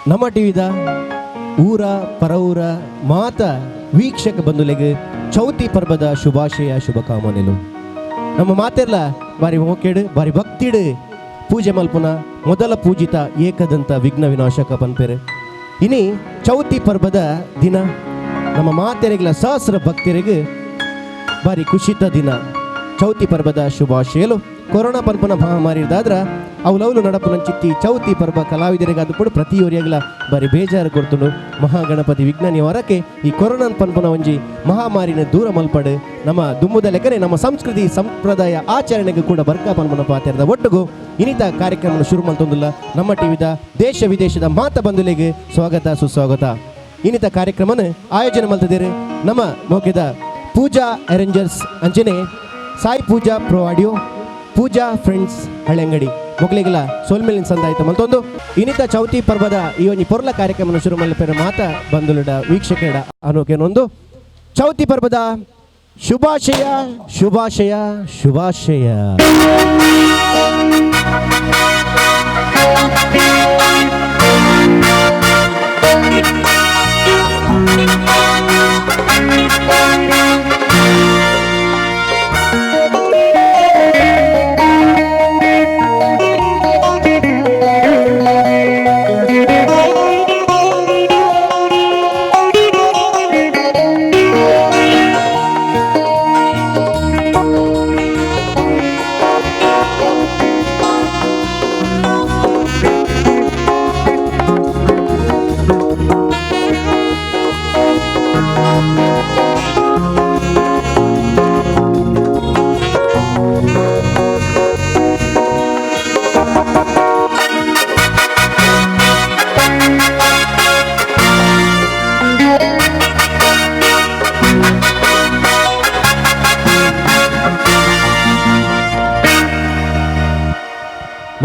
ನಮ್ಮ ಟಿವಿದ ಊರ ಪರವೂರ ಮಾತ ವೀಕ್ಷಕ ಬಂಧುಲೆಗೆ ಚೌತಿ ಪರ್ವದ ಶುಭಾಶಯ ಶುಭಕಾಮನೆಲು. ನಮ್ಮ ಮಾತೆಲ್ಲ ಬಾರಿ ಮೋಕೆಡು ಬಾರಿ ಭಕ್ತಿಡು ಪೂಜೆ ಮಲ್ಪುನ ಮೊದಲ ಪೂಜಿತ ಏಕದಂತ ವಿಘ್ನ ವಿನಾಶಕ ಪನ್ಪೆರು. ಇನಿ ಚೌತಿ ಪರ್ವದ ದಿನ ನಮ್ಮ ಮಾತೆರೆಗ್ಲ ಸಹಸ್ರ ಭಕ್ತರಿಗೆ ಬಾರಿ ಖುಷಿತ ದಿನ. ಚೌತಿ ಪರ್ವದ ಶುಭಾಶಯಲು. ಕೊರೋನಾ ಪನ್ಪುನ ಮಹಾಮಾರಿ ಇದ್ದಾದ್ರ ಅವಲವಲು ನಡಪುನಂಚಿತ್ತಿ ಚೌತಿ ಪರ್ವ ಕಲಾವಿದರಿಗೆ ಅದು ಕೂಡ ಪ್ರತಿಯೊರಿಯಾಗಲ ಬಾರಿ ಬೇಜಾರು ಕೊಡ್ತುಂಡು. ಮಹಾಗಣಪತಿ ವಿಘ್ನ ನಿವಾರಕ್ಕೆ ಈ ಕೊರೋನಾ ಪನ್ಪುನ ಒಂಜಿ ಮಹಾಮಾರಿನ ದೂರ ಮಲ್ಪಡು, ನಮ್ಮ ದುಮ್ಮುದ ಲೆಕ್ಕನೆ ನಮ್ಮ ಸಂಸ್ಕೃತಿ ಸಂಪ್ರದಾಯ ಆಚರಣೆಗೆ ಕೂಡ ಬರ್ಕ ಪನ್ಪುನ ಪಾತ್ರದ ಒಟ್ಟುಗು ಇನ್ನಿತ ಕಾರ್ಯಕ್ರಮ ಶುರು ಮಲ್ತೊಂದುಲ್ಲ. ನಮ್ಮ ಟಿವಿದ ದೇಶ ವಿದೇಶದ ಮಾತ ಬಂಧುಲೆಗೆ ಸ್ವಾಗತ ಸುಸ್ವಾಗತ. ಇನ್ನಿತ ಕಾರ್ಯಕ್ರಮನ ಆಯೋಜನೆ ಮಲ್ತದಿರು ನಮ್ಮ ಮೋಕೆದ ಪೂಜಾ ಅರೇಂಜರ್ಸ್ ಅಂಚನೆ Sai Pooja pro audio, Pooja friends Haleyangadi ಮೊಗಲಿಗೆಲ್ಲ ಸೋಲ್ಮೇಲಿನ ಸಂದಾಯಿತ ಮತ್ತೊಂದು ಇನ್ನಿತ ಚೌತಿ ಪರ್ವದ ಈ ಒಂಜಿ ಪೊರ್ಲ ಕಾರ್ಯಕ್ರಮ ಶುರು ಮಲ್ಪೆರ ಮಾತ ಬಂಧುಲುಡ ವೀಕ್ಷಕರ ಅನೋಕೆನೊಂದು ಚೌತಿ ಪರ್ವದ ಶುಭಾಶಯ ಶುಭಾಶಯ ಶುಭಾಶಯ.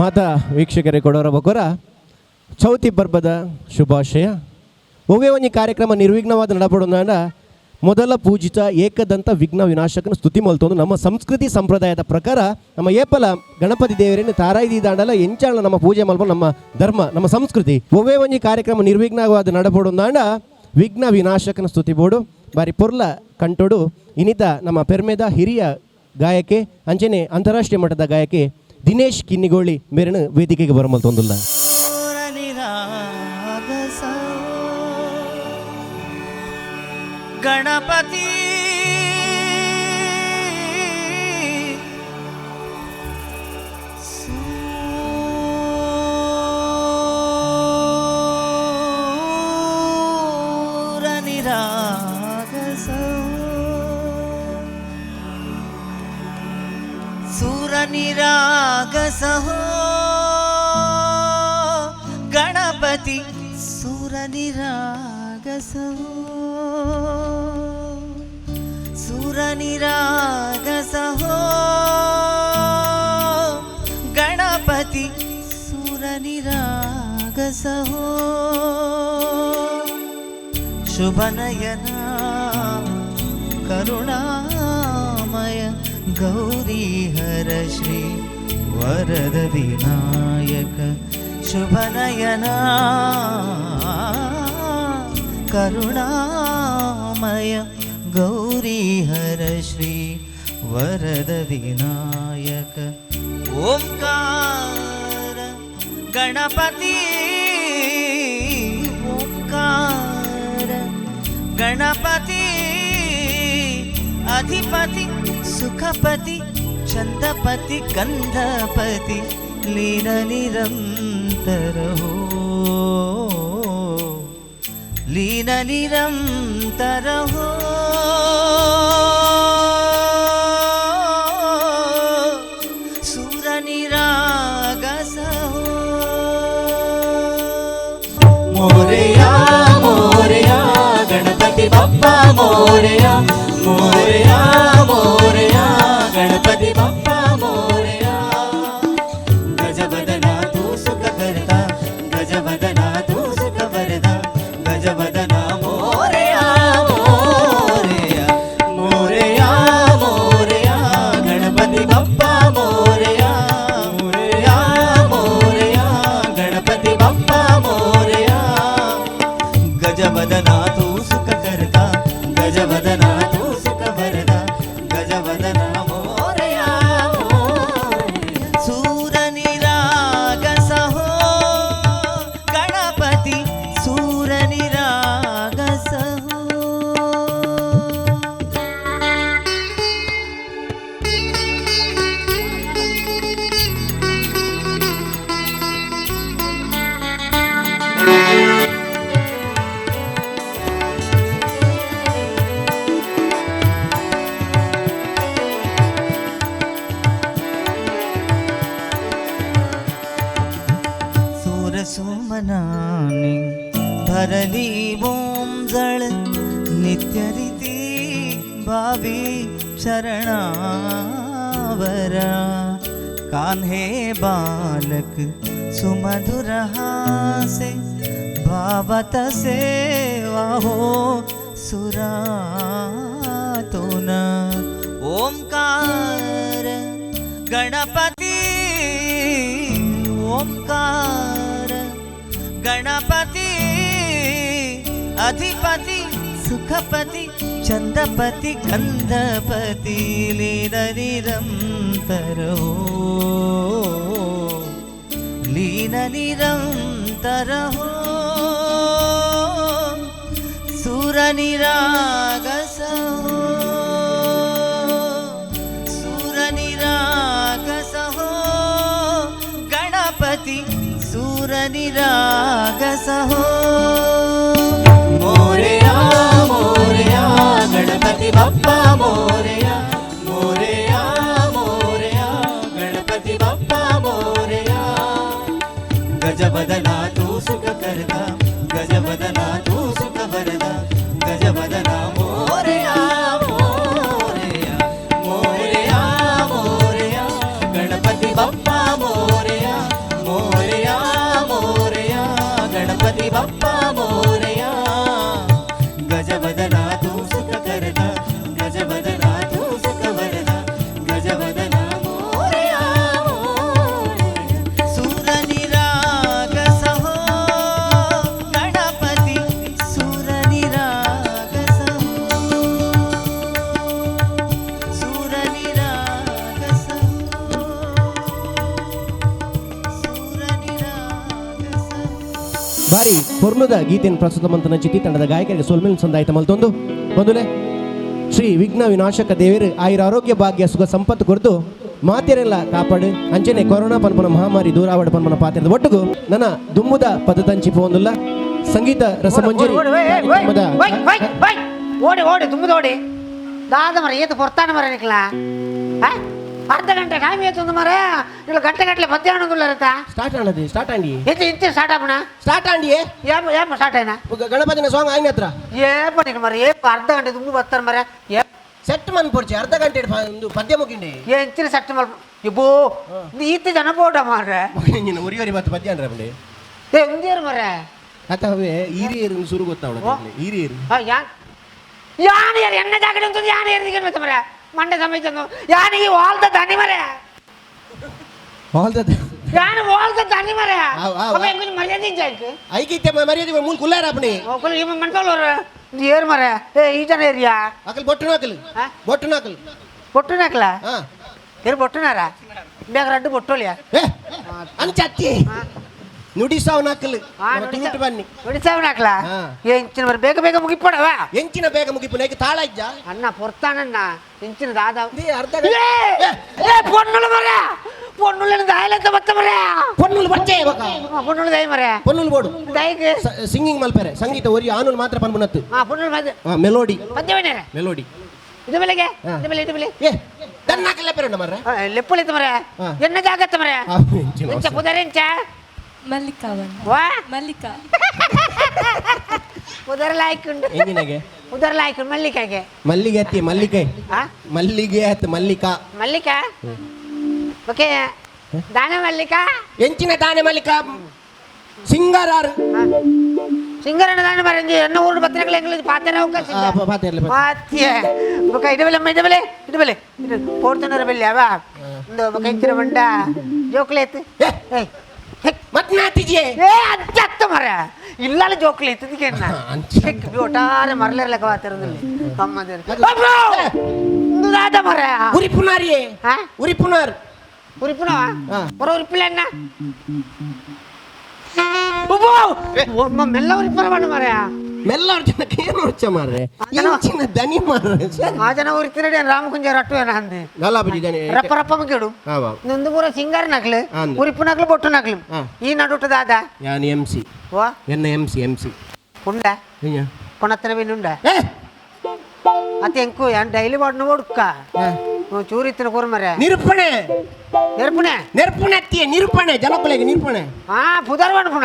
ಮಾತಾ ವೀಕ್ಷಕರೇ ಕೊಡೋರ ಬಕೋರ ಚೌತಿ ಪರ್ಬದ ಶುಭಾಶಯ. ಒವ್ವೇ ಒಂಜಿ ಕಾರ್ಯಕ್ರಮ ನಿರ್ವಿಘ್ನವಾದ ನಡಪಡೋಣ ಮೊದಲ ಪೂಜಿತ ಏಕದಂತ ವಿಘ್ನ ವಿನಾಶಕನ ಸ್ತುತಿ ಮಲ್ತೊಂದು ನಮ್ಮ ಸಂಸ್ಕೃತಿ ಸಂಪ್ರದಾಯದ ಪ್ರಕಾರ ನಮ್ಮ ಏಪಲ ಗಣಪತಿ ದೇವರನ್ನು ತಾರಾಯಿ ದಾಂಡಲ ಎಂಚಾಳ ನಮ್ಮ ಪೂಜೆ ಮಲ್ಪ ನಮ್ಮ ಧರ್ಮ ನಮ್ಮ ಸಂಸ್ಕೃತಿ. ಒವ್ವೇ ಒಂಜಿ ಕಾರ್ಯಕ್ರಮ ನಿರ್ವಿಘ್ನವಾದ ನಡಪಡೋಣ ವಿಘ್ನ ವಿನಾಶಕನ ಸ್ತುತಿ ಬೋಡು ಬಾರಿ ಪೊರ್ಲ ಕಂಟೋಡು ಇನ್ನಿತ ನಮ್ಮ ಪೆರ್ಮೆದ ಹಿರಿಯ ಗಾಯಕೆ ಅಂಚನೆ ಅಂತಾರಾಷ್ಟ್ರೀಯ ಮಟ್ಟದ ಗಾಯಕೆ ದಿನೇಶ್ ಕಿನ್ನಿಗೋಳಿ ಮೇರನು ವೇದಿಕೆಗೆ ಬರಮಲ್ತೊಂದುಲ್ಲ. ಗಣಪತಿ ಸೂರನಿರಾಗಸ ಸುರನಿರಾಗಸ ಗಣಪತಿ ಸುರನಿರಾಗಸ ಸುರನಿರಾಗಸ ಗಣಪತಿ ಸುರನಿರಾಗಸ ಶುಭನಯನ ಕರುಣಾಮಯ ಗೌರಿ ಹರ ಶ್ರೀ ವರದ ವಿನಾಯಕ ಶುಭನಯನ ಕರುಣಾಮಯ ಗೌರಿ ಹರ ಶ್ರೀ ವರದ ವಿನಾಯಕ ಓಂಕಾರ ಗಣಪತಿ ಓಂಕಾರ ಗಣಪತಿ ಅಧಿಪತಿ ಸುಖಪತಿ ಚಂದಪತಿ ಕಂದಪತಿ ಲೀನ ನಿರಂತರ ಹೋ ಲೀನ ನಿರಂತರ ಹೋ ಸುರ ನಿರಾಗಸ ಹೋ ಮೋರೆಯ ಮೋರೆಯ ಗಣಪತಿ ಬಪ್ಪ ಮೋರೆಯ ಮೋರೆಯ ಮೋರೆಯ ಗಣಪತಿ ಬಪ್ಪ ಮೋರೆಯ. ಗಜವದನ ತೂ ಸುಖ ಕರ್ತ ಗಜವದನ ತೂ ಸುಖ ವರದ ಗಜವದನ ಮೋರೆಯ ಮೋರೆಯ ಮೋರೆಯ ಮೋರೆಯ ಗಣಪತಿ ಬಪ್ಪ ಮೋರೆಯ ಮೋರೆಯ ಮೋರೆಯ ಗಣಪತಿ ಬಪ್ಪ ಮೋರೆಯ. हरली बोंजळ नित्य रीती भावी चरणावरा. कान्हे बालक सुमधुर हासे भावत सेवा हो सुरातून. ओंकार गणपती ओंकार गणपती अधिपती सुखपती चंदपती कंदपती लीन निरंतर हो लीन निरंतर हो सुर निरागस हो सुर निरागस हो गणपती सुर निरागस हो. मोरया मोरया गणपती बाप्पा मोरया मोरया मोरया गणपती बाप्पा मोरया. गजवदना तू सुख करता गजवदना तू सुख वरदा गजवदना मोरया मोरया मोरया मोरया गणपती बाप्पा मोरया मोरया मोरया गणपती बाप्पा मोरया. गजवदना तू सुख करता गजवदना तू सुख वरदा गजवदना मोरया मोरया. सुर निरागस हो गणपती सुर निरागस हो सुर निरागस हो सुर निरागस हो. ಬಾರಿ ಪೊರ್ಲುದ ಗೀತೆಯನ್ನು ಪ್ರಸ್ತುತ ಮಂತನ ಚಿತಿ ತಂಡದ ಗಾಯಕರಿಗೆ ಸೊಲ್ಮೆಲ್ ಸಂದಾಯಿತ ಮಲ್ತೊಂದು ಬಂದುಲೆ ಶ್ರೀ ವಿಘ್ನ ವಿನಾಶಕ ದೇವರು ಆಯುರ ಆರೋಗ್ಯ ಭಾಗ್ಯ ಸುಖ ಸಂಪತ್ತು ಕೊರತು ಮಾತೆರೆಲ್ಲ ಕಾಪಾಡು ಅಂಚನೆ ಕೊರೋನಾ ಪನ್ಪನ ಮಹಾಮಾರಿ ದೂರಾವಡ ಪನ್ಪನ ಪಾತ್ರದ ಒಟ್ಟುಗು ನನ್ನ ದುಮ್ಮುದ ಪದತಂಚಿ ಪೋಂದುಲ್ಲ ಸಂಗೀತ ರಸಮಂಜರಿ ಕಾರ್ಯಕ್ರಮದ ಓಡಿ ಓಡಿ ತುಂಬದ ಓಡಿ ದಾದ ಮರ ಏತು ಪೊರ್ತಾನ ಮರ ನಿಕ್ಲ ಅರ್ಧ ಗಂಟೆ ಟೈಮ್ ಏತೊಂದು ಮರ ಇಲ್ಲ ಗಂಟೆ ಗಂಟಲೆ ಮಧ್ಯಾಹ್ನ ಇರುತ್ತಾ ಸ್ಟಾರ್ಟ್ ಆಣದಿ ಸ್ಟಾರ್ಟ್ ಆಂಡಿ ಎತ್ತು ಇಂತೆ ಸ್ಟಾರ್ಟ್ ಆಪಣ ಸ್ಟಾರ್ಟ್ ಆಂಡಿಯೇ ಏಪ ಏಪ ಸ್ಟಾರ್ಟ್ ಆಯ್ನ ಗಣಪತಿನ ಸಾಂಗ್ ಆಯ್ನ ಹತ್ರ ಏಪ ನಿಕ್ಲ ಮರ ಏಪ ಅರ್ಧ ಗಂಟೆ ತುಂಬ ಬರ್ತಾರೆ ಮರ ಏ ಸೆಟ್ ಮನ್ ಪೊರ್ಚಿ ಅರ್ಧ ಗಂಟೆ ಒಂದು ಪದ್ಯ ಮುಗಿಂಡಿ ಎಂಚಿನ ಸೆಟ್ ಮಲ್ಪ ಇಬ್ಬೋ ಈತ ಜನ ಬೋಡ ಮಾರ್ರೆ ನೀನು ಉರಿ ಉರಿ ಬತ್ತು ಪದ್ಯ ಅಂದ್ರೆ ಬಂಡಿ ಏ ಉಂದಿಯರು ಮರ ಅಥವಾ ಹಿರಿಯರು ಸುರು ಗೊತ್ತಾವಣ ಹಿರಿಯರು ಯಾನ್ ಯಾನ್ ಯಾರು ಎಣ್ಣೆ ಜಾಗಡೆ ಅಂತ ಯಾನ್ ಏರಿಗೆ ಮರ ಮಂಡೆ ಸಮಯ ಯಾನಿಗೆ ವಾಲ್ದ ದನಿ ಮರ ಆಲ್ the ಯಾನ್ ವಾಲ್ದ ದನಿ ಮರ ಆವ್, ಆವ್, ಅಪ್ಪ ಎಂಗುಜಿ ಮರ್ಯಾದೆ ಇಜ್ಜಾಯ್ತು ಐಕಿತ್ತೆ ಮರ್ಯಾದೆ ಮೂಲ ಕುಲ್ಲಾರ ಅಪ್ಪಣೆ ಒಕ್ಕಲು ಇವ ಮನ್ಪಲ್ಲವ್ರ ಏರ್ ಮರ ಏ ಈ ಜನ ಏರಿಯಾ ಅಕಲ್ ಬೊಟ್ಟು ನಾಕಲ್ ಆ? ಬೊಟ್ಟು ನಾಕಲ್ ಬೊಟ್ಟು ನಾಕಲ ಹಾ ಏರು ಬೊಟ್ಟುನಾರ ಬೇಗ ರಡ್ಡು ಬೊಟ್ಟೋಲಿಯಾ ಏ ಅಂಚತ್ತಿ ನುಡಿಸಾವ್ ನಾಕಲ್ ತುಳುಟು ಬನ್ನಿ ನುಡಿಸಾವ್ ನಾಕಲ ಹಾ. ಎಂಚಿನ ಮರ ಬೇಗ ಬೇಗ ಮುಗಿಪಡವ ಎಂಚಿನ ಬೇಗ ಮುಗಿಪು ನೇಕ್ ತಾಳ ಇಜ್ಜ ಅಣ್ಣ ಪೊರ್ತಾನಣ್ಣ ಎಂಚಿನ ದಾದ they ಅರ್ಧ ಏ ಏ ಪೊನ್ನುಳು ಮರ ಪೊನ್ನುಳ್ಳ ದಾಯಲಂತ ಬತ್ತ ಮರ ಪೊನ್ನುಲ್ ಬಚ್ಚೆ ಬಕ ಪೊನ್ನುಳ್ಳ ದಾಯ ಮರ ಪೊನ್ನುಲ್ ಬೋಡು ದಾಯಿಗೆ ಸಿಂಗಿಂಗ್ ಮಲ್ಪೆರೆ ಸಂಗೀತ ಒರಿ ಆನುಲ್ ಮಾತ್ರ ಪನ್ಪುನತ್ತು ಹಾ ಪೊನ್ನುಳ್ಳ ಮದ ಹಾ ಮೆಲೋಡಿ ಪದ್ಯವೇನಾರ ಮೆಲೋಡಿ ಇದು ಬೆಲೆಗೆ ಹಾ. ಇದು ಬೆಲೆ ಇದು ಬೆಲೆ ಏ ದನ್ನಾಕಲ್ಲ ಪೆರಣ್ಣ ಮರ್ರೆ ಲೆಪ್ಪುಳಿತ ಮರ ಹಾ. ಎನ್ನ ಜಾಗತ್ತ ಮರ ಆ, ಎಂಚಿನ ಎಂಚ ಪುದರೆಂಚ ಮಲ್ಲಿಕಾ ಬಣ್ಣ ವಾ ಮಲ್ಲಿಕಾ ಪುದರ್ ಲಾಯ್ಕುಂಡು ಎಂಜಿನಗೆ ಪುದರ್ ಲಾಯ್ಕುಂಡು ಮಲ್ಲಿಕಾಗೆ ಮಲ್ಲಿಗೆ ಅತ್ತಿ ಮಲ್ಲಿಕೆ ಆ ಮಲ್ಲಿಗೆ ಅತ್ ಮಲ್ಲಿಕಾ ಮಲ್ಲಿಕಾ ಓಕೆ ದಾನ ಮಲ್ಲಿಕಾ ಎಂಚಿನ ದಾನೆ ಮಲ್ಲಿಕಾ ಸಿಂಗರಾರ್ ಸಿಂಗರಣ ದಾನ ಮರ ಎನ್ನ ಊರು ಬತ್ತನಗಳ ಎಂಗ್ಲಿಷ್ ಪಾತನ ಅವಕಾಶ ಆ, ಪಾತೆ ಇರ್ಲಿ, ಪಾತೆ. ಪಾತ್ಯ ಬೊಕ ಇಡಬೆಲೆ ಅಮ್ಮ ಇಡಬೆಲೆ ಇಡಬೆಲೆ ಇದು ಪೋರ್ತನರ ಬೆಲೆ ಅವ ಒಂದು ಬೊಕ ಇಂಚಿನ ಬಂಡ ಜೋಕ್ಲೇತ್ ಏ. ಏಯ್ ಹೆಕ್. ಮತ್ ನಾತಿಜಿಯೇ ಏ ಅಜ್ಜತ್ತ ಮರ ಇಲ್ಲಲ್ಲ ಜೋಕ್ಲೇತ್ ಇದಕ್ಕೆ ಅಂಚ. ಹೆಕ್ ಬಿ ಒಟ್ಟಾರೆ ಮರಲಿರ್ಲಕ್ಕ ವಾತಿರೋದಿಲ್ಲ ಅಮ್ಮ ದಾದ ಮರ ಉರಿಪುನಾರಿಯೇ ಹಾ ಉರಿಪುನಾರ್ ಉರಿಪುನವ ಹಾ. ಹೊರ ಉರಿಪಿಲ್ಲ ಅಣ್ಣ ಒಮ್ಮ ಮೆಲ್ಲ ಉರಿಪುರ ಬಣ್ಣ ಮರ ಮೆಲ್ಲ ಜನಕ್ಕೆ ಏನು ಹುಚ್ಚ ಮಾರ್ರೆ ಎಂಚಿನ ದನಿ ಮಾರ್ರೆ ಆ ಜನ ಉರಿತಿರಡಿ ರಾಮಕುಂಜ ರಟ್ಟು ಏನ ಅಂದೆ ನಲ್ಲ ಬಿಡಿ ದನಿ ರಪ್ಪ ರಪ್ಪ ಮುಗಿಡು ಹಾ ಬಾ ನೊಂದು ಪೂರ ಸಿಂಗಾರ ನಕ್ಲು ಅಂದು. ಉರಿಪು ನಕ್ಲು ಬೊಟ್ಟು ನಕ್ಲು ಹಾ. ಈ ನಡುಟ ದಾದ ಯಾನ್ ಎಂ ಸಿ ವಾ ಎನ್ನ M C M C ಉಂಡ ಕೊಣತ್ತನ ಬಿನ್ ಉಂಡ ಏ ಅತ್ತೆ ಎಂಕು ಯಾನ್ ಡೈಲಿ ಬಾಡ್ನ ಒಡುಕ್ಕ ಏ. ಚೂರು ಇತ್ತಿನ ಕೂರು ಮರೆ. ನಿರೂಪಣೆ. ನೆರ್ಪುಣೆ. ನೆರ್ಪುಣೆ ಅತ್ತಿಯೇ, ನಿರೂಪಣೆ, ಜನಕುಲೆಗೆ ನಿರೂಪಣೆ. ಹಾ, ಪುದರ್ವಣ ಪುಣ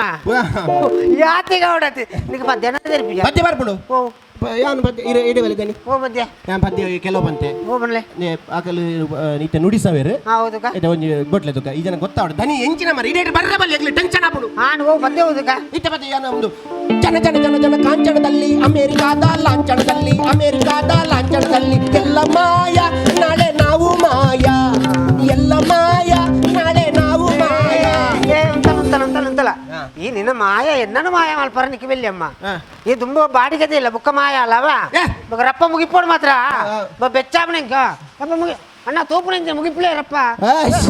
ಯಾತಿಗ ಹೊಡತಿ ನಿಕ್ಕೆ ಪದ್ಯನ ತೆರಿಪಿಜ. ಪದ್ಯ ಬರ್ಪುಂಡು. ಓ. ಯಾನ್ ಪದ್ಯ ಇರೆ ಇಡೆ ಬಲೆ. ಓ ಪದ್ಯ. ಯಾನ್ ಪದ್ಯ ಕೆಲವು ಬಂತೆ. ಓ ಬನ್ಲೆ. ಆಕಲು ಇತ್ತೆ ನುಡಿಸವೇರು. ಹಾ, ಹೌದುಕ. ಇತ್ತೆ ಒಂಜಿ ಗೊಟ್ಲೆ ತುಕ ಈ ಜನ ಗೊತ್ತಾವಡು ದನಿ ಎಂಚಿನ ಮರ ಇಡೇ ಬರ್ರೆ ಬಲ್ಲಿ ಎಗ್ಲಿ ಟೆನ್ಷನ್ ಆಪುಂಡು. ಹಾ, ಓ ಪದ್ಯ ಹೌದುಕ. ಇತ್ತೆ ಪದ್ಯ ಯಾನ ಒಂದು ಜನ ಜನ ಜನ ಜನ ಕಾಂಚನದಲ್ಲಿ ಅಮೆರಿಕಾದ ಲಾಂಛನದಲ್ಲಿ ಅಮೆರಿಕಾದ ಲಾಂಛನದಲ್ಲಿ ಎಲ್ಲ ಮಾಯ ನಾಳೆ ನಾವು ಮಾಯ ಎಲ್ಲ ಮಾಯ ನಾಳೆ ನಾವು ಮಾಯ. ಏ ಉಂತಲ ಉಂತಲ ಉಂತಲ ಉಂತಲ. ಈ ನಿನ್ನ ಮಾಯ ಎನ್ನನು ಮಾಯ ಮಲ್ಪರ ನಿಕ್ಕೆ ಬೆಲ್ಲಿ ಅಮ್ಮ. ಈ ತುಂಬ ಬಾಡಿಗದೆ ಇಲ್ಲ ಬುಕ್ಕ ಮಾಯ ಅಲ್ಲವ. ಬೊಕ ರಪ್ಪ ಮುಗಿಪೋಡು ಮಾತ್ರ ಬೆಚ್ಚಾಪನ ಇಂಕ ರಪ್ಪ ಮುಗಿ ಅಣ್ಣ ತೋಪುನ ಇಂಚ ಮುಗಿಪ್ಲೇ ರಪ್ಪ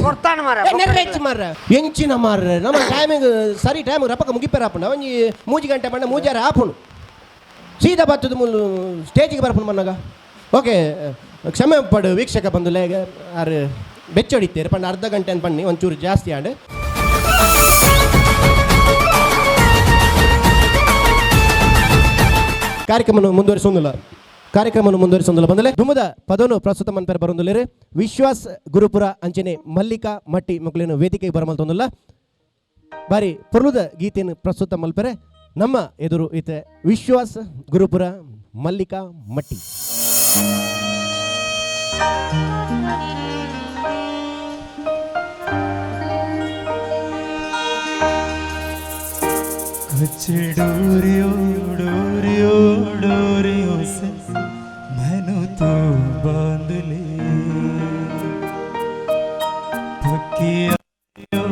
ಕೊಡ್ತಾನ ಮಾರ. ನೆರವೇರ್ಚಿ ಮಾರ್ರೆ ಎಂಚಿನ ಮಾರ್ರೆ ನಮ್ಮ ಟೈಮಿಂಗ್ ಸರಿ ಟೈಮ್ ರಪ್ಪಕ ಮುಗಿಪೇರ ಆಪುಂಡು ಒಂಜಿ ಮೂಜಿ ಗಂಟೆ ಪಂಡ ಮೂಜಾರ ಆಪುಂಡು ಸೀದಾ ಬತ್ತದ ಮುಲ್ಲು ಸ್ಟೇಜಿಗೆ ಬರ್ಪುಂಡು ಮನ್ನಾಗ. ಓಕೆ, ಕ್ಷಮೆ ಪಡು ವೀಕ್ಷಕ ಬಂದು ಲೇಗ ಆರು ಬೆಚ್ಚೊಡಿತ್ತೇರು ಪಂಡ ಅರ್ಧ ಗಂಟೆ ಅಂತ ಪಣ್ಣಿ ಒಂಚೂರು ಜಾಸ್ತಿ ಆಂಡ್. ಕಾರ್ಯಕ್ರಮವನ್ನು ಮುಂದುವರಿಸೋದಿಲ್ಲ, ಕಾರ್ಯಕ್ರಮವನ್ನು ಮುಂದುವರಿಸೋದಿಲ್ಲ ಬಂದಲೆ ದುಮದ ಪದವನ್ನು ಪ್ರಸ್ತುತ ಮನ್ಪೆರ ಬರೋದಿಲ್ಲ. ವಿಶ್ವಾಸ್ ಗುರುಪುರ ಅಂಚನೆ ಮಲ್ಲಿಕಾ ಮಟ್ಟಿ ಮಕ್ಕಳನ್ನು ವೇದಿಕೆಗೆ ಬರಮಲ್ತೊಂದಿಲ್ಲ. ಬಾರಿ ಪೊರ್ಲುದ ಗೀತೆಯನ್ನು ಪ್ರಸ್ತುತ ಮಲ್ಪೆರೆ ನಮ್ಮ ಎದುರು ಈತೆ ವಿಶ್ವಾಸ್ ಗುರುಪುರ ಮಲ್ಲಿಕಾ ಮಟ್ಟಿ. कुछ डोरियो डोरियो डोरियो से मैनू तो बांध ले पक्की यारियो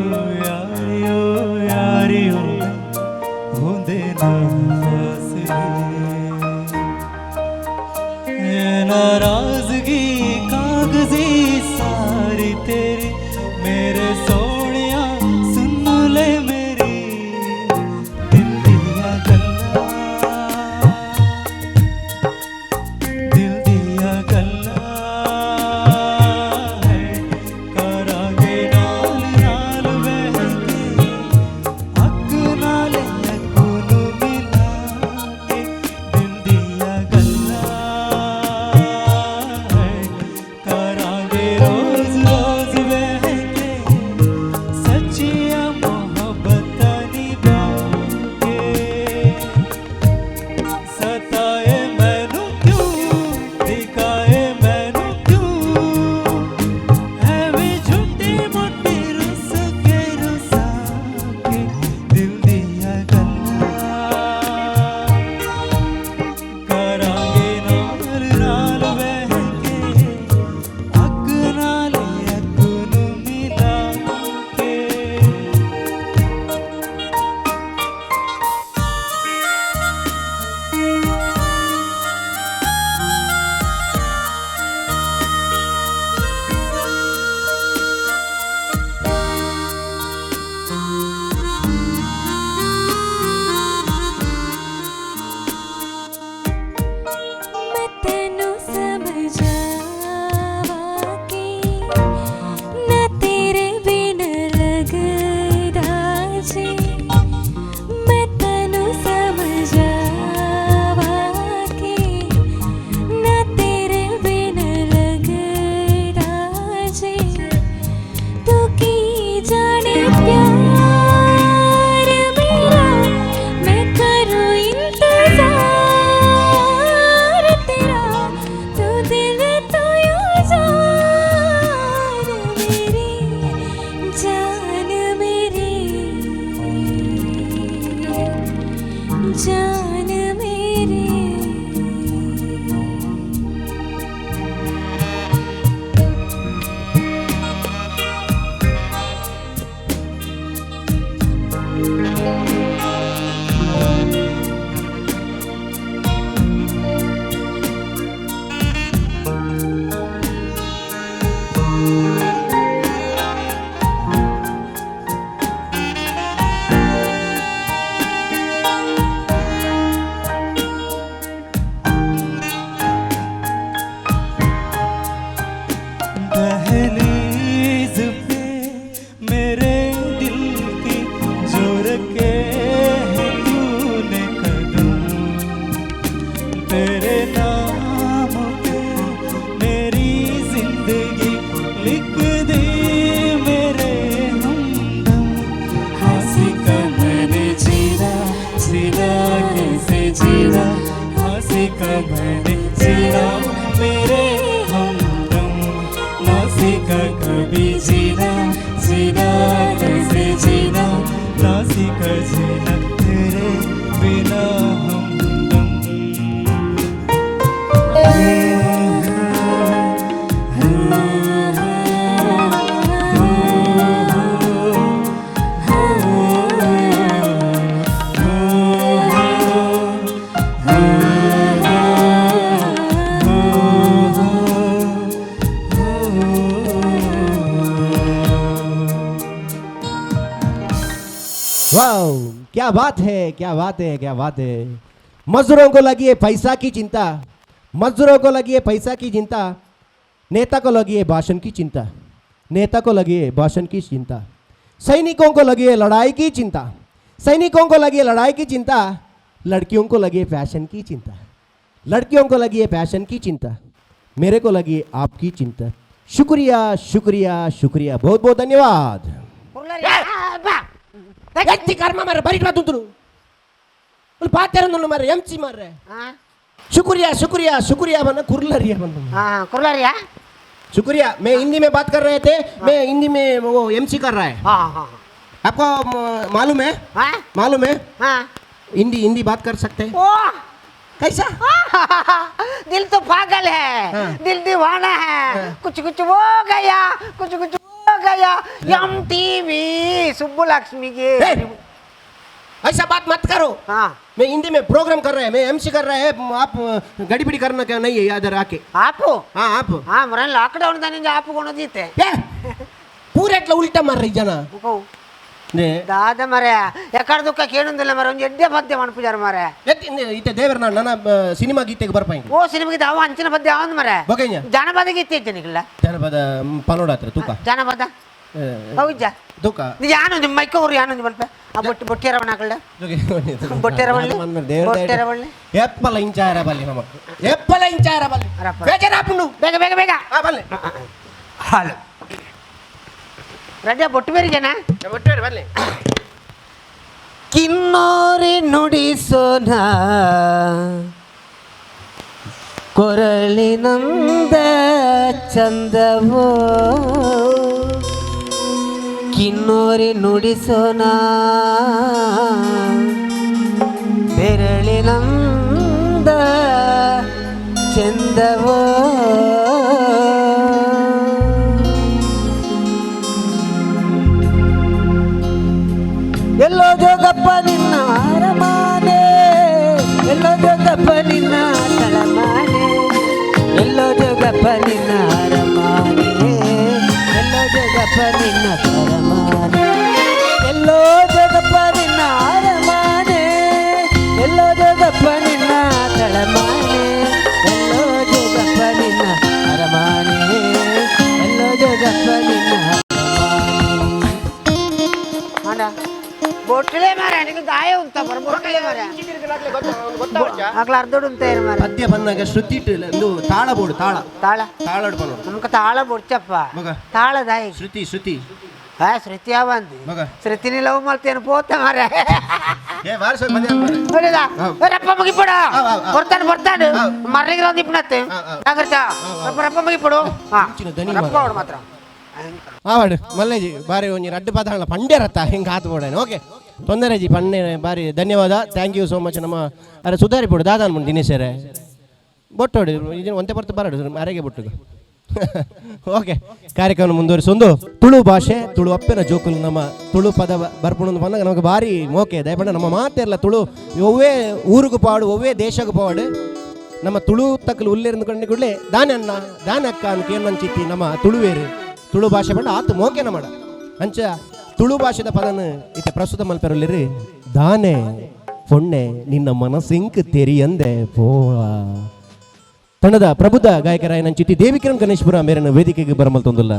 यारियो यारियो होंदे ना फासले ये नाराजगी कागजी सारी तेरी मेरे सोनिया सुन ले मेरी दिल दिया गल्ला दिल दिया गल्ला है करांगे नाल नाल बह के अक नाल अक नू मिला के दिल दिया गल्ला है करांगे रोज रोज बह के सच्चिया मोहब्बत निभा के सताए मैनू क्यों दिखाए मैनू क्यों ऐवें झूठी मोटी रुस के रुसा के दिल दिया गल्ला करांगे नाल नाल बह के अक नाल अक नू मिला के. मैं तैनू समझावा कि ना तेरे बिन लगदा जी। मैं तैनू समझावा कि ना तेरे बिन लगदा जी। तू की जाने प्यार मेरा मैं करूँ इंतजार तेरा। तू दिल तो यूं जान मेरी जान मेरी जान मेरी. दहलीज पे मेरे दिल की जो रखे हैं तूने कदम तेरे नाम पे मेरी जिंदगी. वाह, क्या बात है, क्या बात है, क्या बात है। मजदूरों को लगी है पैसा की चिंता, मजदूरों को लगी है पैसा की चिंता, नेता को लगी है भाषण की चिंता, नेता को लगी है भाषण की चिंता, सैनिकों को लगी है लड़ाई की चिंता, सैनिकों को लगी है लड़ाई की चिंता, लड़कियों को लगी है फैशन की चिंता, लड़कियों को लगी है फैशन की चिंता, मेरे को लगी है आपकी चिंता। शुक्रिया, शुक्रिया, शुक्रिया, बहुत बहुत धन्यवाद। ಎತ್ತಿ ಕರ್ಮ ಮಾರ್ರೆ, ಬರೀಟ್ ಮಾತುಂತರು ಪಾತೆರೊಂದು ಮಾರ್ರೆ, ಎಂಸಿ ಮಾರ್ರೆ. शुक्रिया, शुक्रिया, शुक्रिया बना कुरलरिया बन। ಕುರ್ಲಾರಿಯಾ. शुक्रिया। मैं हिंदी में बात कर रहे थे, मैं हिंदी में वो एमसी कर रहा है। ಹಾ ಹಾ. आपको मालूम है? ಹಾ. मालूम है? ಹಾ. हिंदी, हिंदी बात कर सकते हैं? ओ. कैसा? दिल तो पागल है, दिल दीवाना है, कुछ कुछ हो गया, कुछ कुछ हो गया। एम टीवी सुब्बुलक्ष्मी के ए, ऐसा बात मत करो। हाँ. मैं हिंदी में प्रोग्राम कर रहे हैं, मैं एमसी कर रहा है। आप गड़बड़ी करना क्या नहीं है इधर आके। ఆపు. हाँ, आप. ಹಾ, ಮರ ಲಾಕ್ಡೌನ್ ದಾನಿಂದ ಆಪುಕೊಣದೀತೆ. ए, पूरे ಎಟ್ಲ ಉಲ್ಟಾ ಮಾರ್ರೆ ಜನ. ದಾದ ಮರೆ, ಎಕಡ ದುಃಖ ಕೇಳುಂದಿಲ್ಲ ಮರ, ಒಂಜಿ ಎಡ್ಡೆ ಪದ್ಯ ಮನ್ಪುಜಾರ ಮರೆ. ಇತ್ತೆ ದೇವರ ನನ್ನ ಸಿನಿಮಾ ಗೀತೆಗೆ ಬರ್ಪಾಯಿ. ಓ, ಸಿನಿಮಾಗೆ ಅವ ಅಂಚಿನ ಪದ್ಯ ಅವಂದ್ ಮರೆ. ಬೊಕೈನ. ಜಾನಪದ ಗೀತೆ ಇಜ್ಜನಿಗಿಲ್ಲ? ಜನಪದ ಪನೋಡಾತ್ರ ತೂಕ. ಜಾನಪದ ಹೌಜ. ತೂಕ. ಯಾನು ನಿಮ್ಮ ಮೈಕ ಊರು ಯಾನು ಬಲ್ಪೆ ಆ ಬೊಟ್ಟಿ ಬೊಟ್ಟಿಯರವಣ ಹಾಕಲ್ಲ, ಬೊಟ್ಟೆರವಳ್ಳಿ, ಬೊಟ್ಟೆರವಳ್ಳಿ. ಎಪ್ಪಲ ಇಂಚಾರ ಬಲ್ಲಿ ನಮಕ್, ಎಪ್ಪಲ ಇಂಚಾರ ಬಲ್ಲಿ. ಅರಪ್ಪ. ಬೇಜಾರಾಪುಂಡು. ಬೇಗ ಬೇಗ ಬೇಗ. ಆ ಬಲ್ಲಿ. ಹಾಲು ರಜಾ ಬೊಟ್ಟು ಬೇರಿಗೆನಾ? ಬೊಟ್ಟೆರ ಬಲ್ಲಿ. ಕಿನ್ನೋರಿ ನುಡಿಸೋಣ ಕೊರಳಿನಂದ ಚಂದವೋ, ಕಿನ್ನೋರಿ ನುಡಿಸೋಣ ಬೆರಳಿನಂದ ಚಂದವೋ. ಎಲ್ಲೋ ಜೋಗಪ್ಪ ನಿನ್ನ ಅರಮಾನೆ, ಎಲ್ಲೋ ಜೋಗಪ್ಪ ನಿನ್ನ ತಳಮಾನೆ, ಎಲ್ಲೋ ಜೋಗಪ್ಪ ನಿನ್ನ ಅರಮಾನೆ, ಎಲ್ಲೋ ಜೋಗಪ್ಪ ನಿನ್ನ ತಳಮಾನೆ, ಎಲ್ಲೋ ಜೋಗಪ್ಪ ನಿನ್ನ ಅರಮಾನೆ, ಎಲ್ಲೋ ಜೋಗಪ್ಪ ನಿನ್ನ ತಳಮಾನೆ, ಎಲ್ಲೋ ಜೋಗಪ್ಪ ನಿನ್ನ ಅರಮಾನೆ, ಎಲ್ಲೋ ಜೋಗಪ್ಪ ನಿನ್ನ ಅರಮಾನೆ. ಮಾಡ ಬೊಟ್ಟಲೆ ಮಾರ, ನಿಮಗೆ ಗಾಯ ಉಂತ ಬರ ಬೊಟ್ಟಲೆ ಮಾರ, ಆಗ್ಲ ಅರ್ಧೋಡು ಉಂತ ಏನು ಮಾರ. ಪದ್ಯ ಬಂದಾಗ ಶ್ರುತಿ ಒಂದು ತಾಳ ಬೋಡು, ತಾಳ. ತಾಳ. ತಾಳಡ್ ಪನೋಡು. ನಮ್ಗೆ ತಾಳ ಬೊಡ್ಚಪ್ಪ. ಮಗ. ತಾಳದಾಯಿ. ಶ್ರುತಿ, ಶ್ರುತಿ. ಹಾ, ಶ್ರುತಿ ಯಾವಂದು? ಮಗ. ಶ್ರುತಿನಿ ಲವ್ ಮಾಡ್ತೇನೆ ಪೋತ ಮಾರ. ಏ ವಾರಸ ಮನೆ ಮಾರ್ರೆ. ನೋಡಿದ. ಹಾ. ರಪ್ಪ ಮುಗಿಪಡು. ಆ, ಆ, ಆ. ಬರ್ತಾನೆ ಬರ್ತಾನೆ. ಆ. ಮರ್ಲಿಗೆ ಒಂದು ಇಪ್ಪನತ್ತೆ. ಆ, ಆ. ಜಾಗ್ರತ. ಆ, ಆ. ರಪ್ಪ ರಪ್ಪ ಮುಗಿಪಡು, ಹಾ. ಇಂಚಿನ ದನಿ ರಪ್ಪ ಮಾರ್ರೆ. ಅವಡು ಮಾತ್ರ. ಆವಡು ಮಲ್ಲೇಜಿ ಬಾರಿ ಒಂಜಿ ರಡ್ಡು ಪದ ಪಂಡ್ಯರತ್ತ ಹಿಂಗೆ ಆತು ಬೋಡಾನೆ. ಓಕೆ, ತೊಂದರೆ ಜಿ ಪಣ್ಣೆ, ಬಾರಿ ಧನ್ಯವಾದ, thank you so much. ನಮ್ಮ ಅರೆ ಸುಧಾರಿ ಪೋಡು ದಾದಾನ್ ಮುಂಡು ದಿನೇಶರೇ ಬೊಟ್ಟೋಡು ಇದನ್ನು ಒಂತೆ ಬರ್ತು ಬರಡು ಅರೆಗೆ ಬೊಟ್ಟುಗು. ಓಕೆ, ಕಾರ್ಯಕ್ರಮ ಮುಂದುವರಿಸೊಂದು. ತುಳು ಭಾಷೆ, ತುಳು ಅಪ್ಪೆನ ಜೋಕುಲು ನಮ್ಮ ತುಳು ಪದ ಬರ್ಪುಣಂದು ಬಂದಾಗ ನಮಗೆ ಭಾರಿ ಮೋಕೆ. ದಯಪಂಡ ನಮ್ಮ ಮಾತೆಲ್ಲ ತುಳು, ಒವ್ವೇ ಊರಿಗೂ ಪಾಡು, ಒವ್ವೇ ದೇಶಕ್ಕೂ ಪಾಡು, ನಮ್ಮ ತುಳು ತಕ್ಕಲು ಉಲ್ಲೇರಂದು ಕಂಡು ಕೂಡಲೇ ದಾನೆ ಅಣ್ಣ, ದಾನೆ ಅಕ್ಕ ಅಂತ ಏನಂಚಿತ್ತಿ ನಮ್ಮ ತುಳುವೇರು. ತುಳು ಭಾಷೆ ಪಂಡ ಆತು ಮೋಕೆನ ಮಾಡ. ಅಂಚ ತುಳು ಭಾಷೆದ ಪದನ ಇತ್ತೆ ಪ್ರಸ್ತುತ ಮಲ್ಪೆರಲ್ಲಿರಿ. ದಾನೆ ಪೊಣ್ಣೆ ನಿನ್ನ ಮನಸ್ಸಿಂಕ್ ತೆರಿಯಂದೆ ಪೋವ. ತಂಡದ ಪ್ರಬುದ್ಧ ಗಾಯಕರಾಯ ನಂಚಿತ್ತಿ ದೇವಿಕಿರಣ್ ಗಣೇಶ್ಪುರ ಮೇರನ ವೇದಿಕೆಗೆ ಬರಮಲ್ತೊಂದುಲ್ಲ.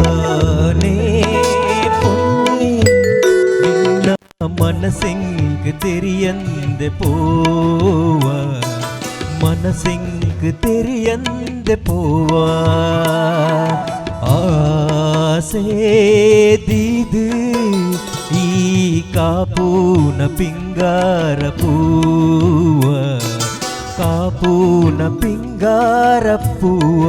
ನಾನೇ ಪೊಣ್ಣೆ ನಿನ್ನ ಮನಸ್ಸಿಂಗ್ ತೆರಿಯಂದೆ ಪೋವ, ಮನಸ್ಸಿಂಗ್ ತೆರಿಯಂದೆ ಪೋವ, ಆಸೆ ದೀದು ಈ ಕಾಪೂನ ಪಿಂಗಾರ ಪೂವ, ಕಾಪೂನ ಪಿಂಗಾರ ಪೂವ.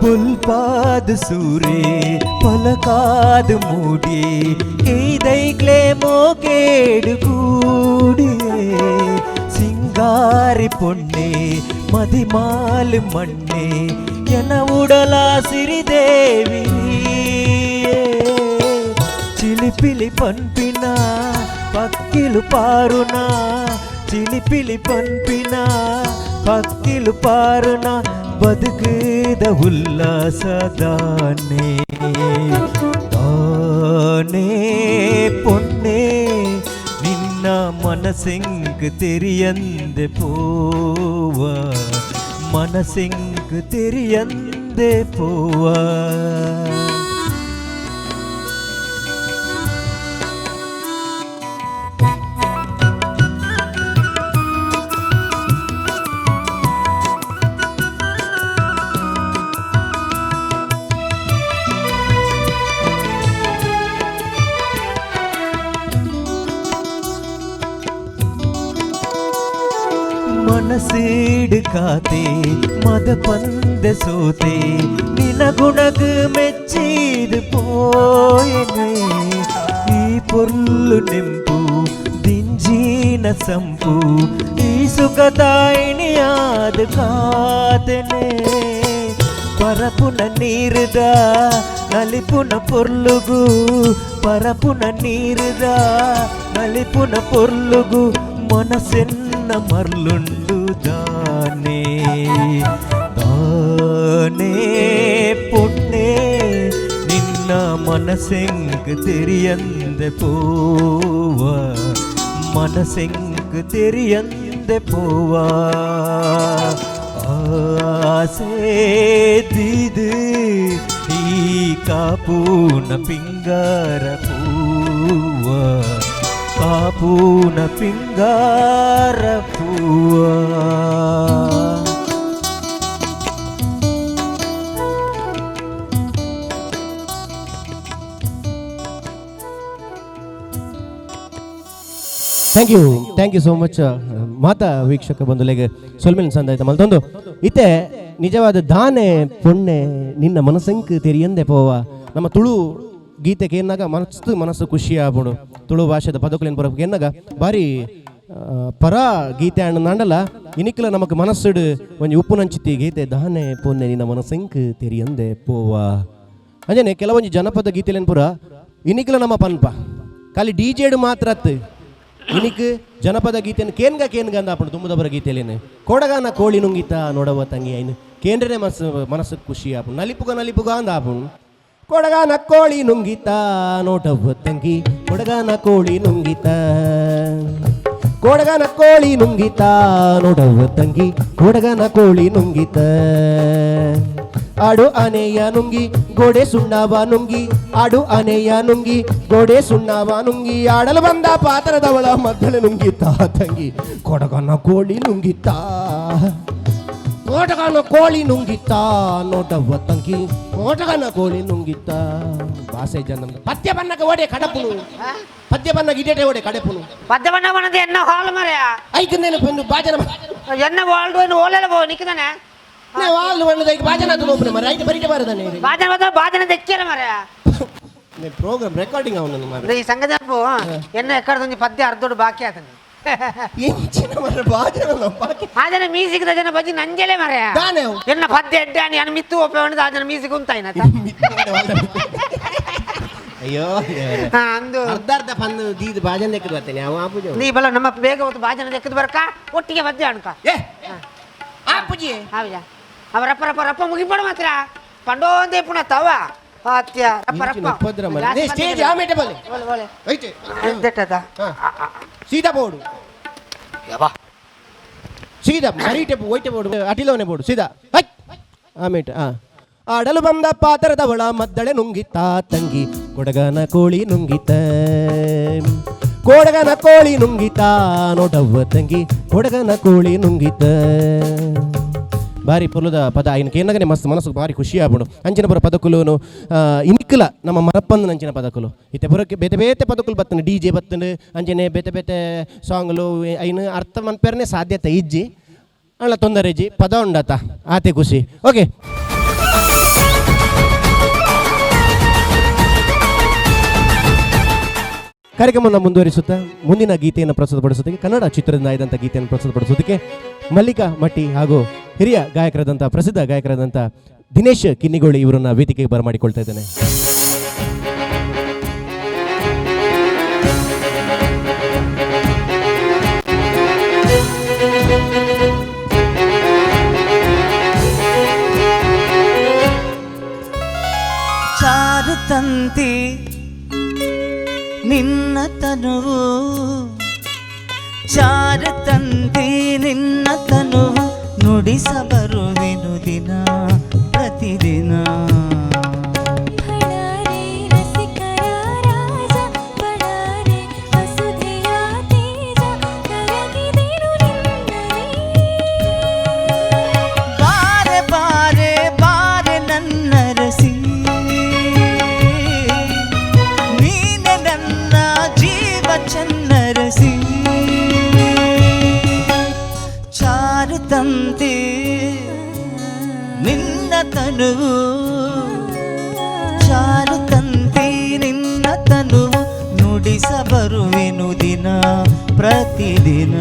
ಬುಲ್ಪಾದ ಸೂರೆ ಪಲಕಾದ ಮೂಡಿ ಕೇದೈಕ್ಲೆ ಮೋಕೇಡು ಕೂಡಿಯೇ ಸಿಂಗಾರಿ ಪೊಣ್ಣೆ ಮದಿಮಾಲ್ ಮಣ್ಣೆ ಎನ ಉಡಲ ಸಿರಿದೇವಿ ಚಿಲಿಪಿಲಿ ಪನ್ಪಿನ ಪಕ್ಕಿಲು ಪಾರುನ ಚಿಲಿಪಿಲಿ ಪನ್ಪಿನ ಪಕ್ಕಿಲು ಪಾರುನ ಬದುಕುದ ಉಲ್ಲಾಸದಾನೆ ತಾನೇ ಪೊನ್ನೆ ನಿನ್ನ ಮನಸ್ಸಿಂಗ್ ತೆರಿಯಂದೆ ಪೋವ ಮನಸ್ಸಿಂಗ್ ತೆರಿಯಂದೆ ಪೋವ. ಮನಸ್ಸೀಡು ಕಾತೆ ಮದ ಪಂದ ಸೋತೆ ನಿನ ಗುಣಗ್ ಮೆಚ್ಚಿದು ಪೋಯನೆ ಈ ಪೊರ್ಲು ನೆಂಪು ದಿಂಜಿನ ಸಂಪು ಈ ಸುಖದಾಯಿನಿಯಾದ ಕಾತನೆ ಪರಪುನ ನೀರುದ ನಲಿಪುನ ಪೊರ್ಲುಗು ಪರಪುನ ನೀರುದ ನಲಿಪುನ ಪೊರ್ಲುಗು ಮನಸ್ಸೆನ್ನ ಮರ್ಲುಂಡು ದಾನೆ ದಾನೆ ಪೊಣ್ಣೆ ನಿನ್ನ ಮನಸ್ಸೆಂಗ್ ತೆರಿಯಂದೆ ಪೋವ ಮನಸ್ಸೆಂಗ್ ತೆರಿಯಂದೆ ಪೋವ ಆಸೆ ದಿದು ಈ ಕಾಪೂನ ಪಿಂಗಾರ ಪೂವ ಕಾಪೂನ ಪಿಂಗಾರ ಪೂವ. Thank you, thank you so much ಮಾತಾ ವೀಕ್ಷಕ ಬಂಧುಲೆಗೆ ಸೊಲ್ಮೆನ್ ಸಂದಾಯ್ತ ಮಲ್ತೊಂದು ಇತ್ತೆ ನಿಜವಾದ ದಾನೆ ಪೊಣ್ಣೆ ನಿನ್ನ ಮನಸ್ಸಂಕ್ ತೆರಿಯಂದೆ ಪೋವ. ನಮ್ಮ ತುಳು ಗೀತೆ ಕೇನ್ನಾಗ ಮನಸ್ಸು ಮನಸ್ಸು ಖುಷಿ ಆಗ್ಬಿಡು. ತುಳು ಭಾಷೆದ ಪದಕುಲೇನು ಬರೋಕೆ ಎನ್ನಾಗ ಭಾರಿ ಪರ ಗೀತೆ ಅಣ್ಣ ನಾಂಡಲ ಇನಿಕ್ಲ ನಮಕ್ ಮನಸ್ಸುಡು ಒಂಜಿ ಉಪ್ಪುನಂಚಿತಿ ಗೀತೆ ದಾನೆ ಪೊನ್ನೆ ನಿನ್ನ ಮನಸ್ಸಂಕ್ ತೆರಿಯಂದೆ ಪೋವ. ಅಂಜನೆ ಕೆಲವೊಂಜಿ ಜನಪದ ಗೀತೆಲೇನು ಪುರ ಇನಿಕ್ಲ ನಮ್ಮ ಪನ್ಪ ಖಾಲಿ ಡಿ ಜೆಡು ಮಾತ್ರ ಅತ್ತು ಇನಿಕ್ ಜನಪದ ಗೀತೆಯನ್ನು ಕೇನ್ಗ ಕೇನ್ಗ ಅಂದ ಅಪ್ಪಣ ತುಂಬುದಬರ ಗೀತೆಲೇನು ಕೊಡಗಾನ ಕೋಳಿ ನುಂಗಿತ ನೋಡವ ತಂಗಿ ಐನು ಕೇಂದ್ರನೇ ಮನಸ್ಸು ಮನಸ್ಸು ಖುಷಿ ಆಪುಣು ನಲಿಪುಗ ನಲಿಪುಗ ಅಂದ ಆಪುಣು ಕೊಡಗಾನ ಕೋಳಿ ನುಂಗಿತ ನೋಡವ್ವ ತಂಗಿ ಕೊಡಗಾನ ಕೋಳಿ ನುಂಗಿತ ಕೊಡಗನ ಕೋಳಿ ನುಂಗಿತ ನೋಡವ್ವ ತಂಗಿ ಕೊಡಗನ ಕೋಳಿ ನುಂಗಿತ ಆಡು ಆನೆಯ ನುಂಗಿ ಗೋಡೆ ಸುಣ್ಣವ ನುಂಗಿ ಆಡು ಆನೆಯ ನುಂಗಿ ಗೋಡೆ ಸುಣ್ಣವ ನುಂಗಿ ಆಡಲು ಬಂದ ಪಾತ್ರದವಳ ಮದ್ದಳೆ ನುಂಗಿತ ತಂಗಿ ಕೊಡಗನ ಕೋಳಿ ನುಂಗಿತ ಕೋಟಗನ ಕೋಳಿ ನುಂಗಿತ ನೋಡವ್ವ ತಂಗಿ ಕೋಟಗನ ಕೋಳಿ ನುಂಗಿತ. ಭಾಷೆ ಜನ ಪದ್ಯ ಬನ್ನಗ ಓಡೆ ಕಡಪುನು ಪದ್ಯ ಬನ್ನಗ ಇಡೇಟೆ ಓಡೆ ಕಡಪುನು ಪದ್ಯ ಬಣ್ಣ ಬಣ್ಣದ ಎನ್ನ ಹಾಲ್ ಮರೆಯ ಐಕಂದೇನು ಪೆನ್ನು ಬಾಜನ ಎನ್ನ ವಾಲ್ಡು ಏನು ಓಲೆಲ್ಲ ಬೋ ನಿಕ್ಕದಾನೆ ವಾಲ್ ಬಣ್ಣದ ಐಕ್ ಬಾಜನ ಅದು ಒಬ್ಬನೇ ಮರ ಐತೆ ಬರೀಟೆ ಬಾರದಾನೆ ಬಾಜನ ಬದ ಬಾಜನ ದೆಕ್ಕಿರ ಮರೆಯ ಪ್ರೋಗ್ರಾಮ್ ರೆಕಾರ್ಡಿಂಗ್ ಅವನನ್ನು ಮಾರ ಈ ಸಂಗದ ಎನ್ನ ಎಕ್ಕಡದೊಂದು ಪದ್ಯ ಅರ್ಧೋಡು ಬಾಕಿ ಆತನ ಎಂಚಿನ ಮರ ಬಾಜನ ಬಾಕಿ ಆಜನ ಮೀಸಿಗೆ ಜನ ಬಜ್ಜಿ ನಂಜಲೆ ಮರೆಯ ದಾನೆ ಅವು. ಎನ್ನ ಪದ್ಯ ಎಡ್ಡೆ ಅನಿ ಅನ್ ಮಿತ್ತು ಒಪ್ಪೆ ಆಜನ ಮೀಸಿಗೆ ಉಂತಾಯಿನ ಅಯ್ಯೋ ದೇವರೇ. ಹಾ ಅಂದು ಅರ್ಧ ಅರ್ಧ ಪಂದು ದೀದ್ ಬಾಜನ ದೆಕ್ಕದು ಬರ್ತೇನೆ ಅವ ಆಪುಜ ನೀ ಬಲ ನಮ್ಮ ಬೇಗ ಹೊತ್ತು ಬಾಜನ ದೆಕ್ಕದು ಬರ್ಕ ಒಟ್ಟಿಗೆ ಪದ್ಯ ಅನ್ಕ ಏ ಆಪುಜಿ ಆವಿಜ ಅವ ರಪ್ಪ ರಪ್ಪ ರಪ್ಪ ಮುಗಿಪಡ ಮಾತ್ರ ಪಂಡೋಂದೇ ಪುನಃ ತವ ಅತ್ಯ ರಪ್ಪ ರಪ್ಪ ಉಪದ್ರ ಮರೆ ಸ್ಟೇಜ್ ಆಮೇಟೆ ಬಲೆ ಬೋಲೆ ಬೋಲೆ ಐತೆ ದೆಟ್ಟದ ಹಾ. ಸೀದಾ ಬೋರ್ಡು ಸೀದಾ ಮರೀಟೆ ಒಯ್ಟೆ ಬೋರ್ಡು ಅಟಿಲೋನೆ ಬೋರ್ಡು ಸೀದಾ ಹೈ ಆಮೇಟೆ ಆ ಆಡಲು ಬಂದ ಪಾತ್ರದವಳ ಮದ್ದಳೆ ನುಂಗಿತ ತಂಗಿ ಕೊಡಗನ ಕೋಳಿ ನುಂಗಿತ ಕೊಡಗನ ಕೋಳಿ ನುಂಗಿತ ನೋಡವ್ವ ತಂಗಿ ಕೊಡಗನ ಕೋಳಿ ನುಂಗಿತ. ಭಾರಿ ಪೊಲುದ ಪದ ಐನ ಕೇನಗನೆ ಮಸ್ತ್ ಮನಸ್ಸು ಭಾರಿ ಖುಷಿ ಆಗ್ಬಿಡು ಅಂಚಿನ ಪುರ ಪದಕುಲುನು ಇನಿಕ್ಲ ನಮ್ಮ ಮರಪ್ಪಂದನ ಅಂಚಿನ ಪದಕುಲು ಇತ್ತೆ ಪುರಕ್ಕೆ ಬೇತೆ ಬೇತೆ ಪದಕುಲು ಬತ್ತನು ಡಿ ಜೆ ಬತ್ತನು ಅಂಚನೆ ಬೇತೆ ಬೇತೆ ಸಾಂಗ್ಲು ಐನು ಅರ್ಥ ಮನ್ಪೇರನೆ ಸಾಧ್ಯತೆ ಇಜ್ಜಿ ಅಲ್ಲ ತೊಂದರೆ ಇಜ್ಜಿ ಪದ ಉಂಡತ ಆತೆ ಖುಷಿ ಓಕೆ. ಕಾರ್ಯಕ್ರಮವನ್ನು ಮುಂದುವರಿಸುತ್ತಾ ಮುಂದಿನ ಗೀತೆಯನ್ನು ಪ್ರಸ್ತುತಪಡಿಸೋದಕ್ಕೆ, ಕನ್ನಡ ಚಿತ್ರದಿಂದ ಆಯ್ದಂಥ ಗೀತೆಯನ್ನು ಪ್ರಸ್ತುತಪಡಿಸೋದಕ್ಕೆ ಮಲ್ಲಿಕಾ ಮಟ್ಟಿ ಹಾಗೂ ಹಿರಿಯ ಗಾಯಕರಾದಂಥ, ಪ್ರಸಿದ್ಧ ಗಾಯಕರಾದಂಥ ದಿನೇಶ್ ಕಿನ್ನಿಗೋಳಿ ಇವರನ್ನ ವೇದಿಕೆಗೆ ಬರಮಾಡಿಕೊಳ್ತಾ ಇದ್ದೇನೆ. ಚಾರುತಂತಿ ನಿನ್ನ ತನುವು, ಚಾರುತಂತಿ ನಿನ್ನ ತನುವು, ನುಡಿಸಬರುವೆನು ದಿನ ಪ್ರತಿದಿನ. ಬಡಾರೆ ರಸಿಕರ ರಾಜ, ಬಡಾರೆ ವಸುಧೆಯ ತೇಜ, ಕರಗಿದೆನು ನಿನ್ನಲ್ಲಿ. ಬಾರೆ ಬಾರೆ ಬಾರೆ ನನ್ನ ರಸಿ, ನೀನೆ ನನ್ನ ಜೀವ ಚನ್ನರಸಿ. ಚಾರುತಂತಿ ನಿನ್ನ ತನುವು, ಚಾರುತಂತಿ ನಿನ್ನ ತನುವು, ನುಡಿಸಬರುವೆನು ದಿನ ಪ್ರತಿದಿನ.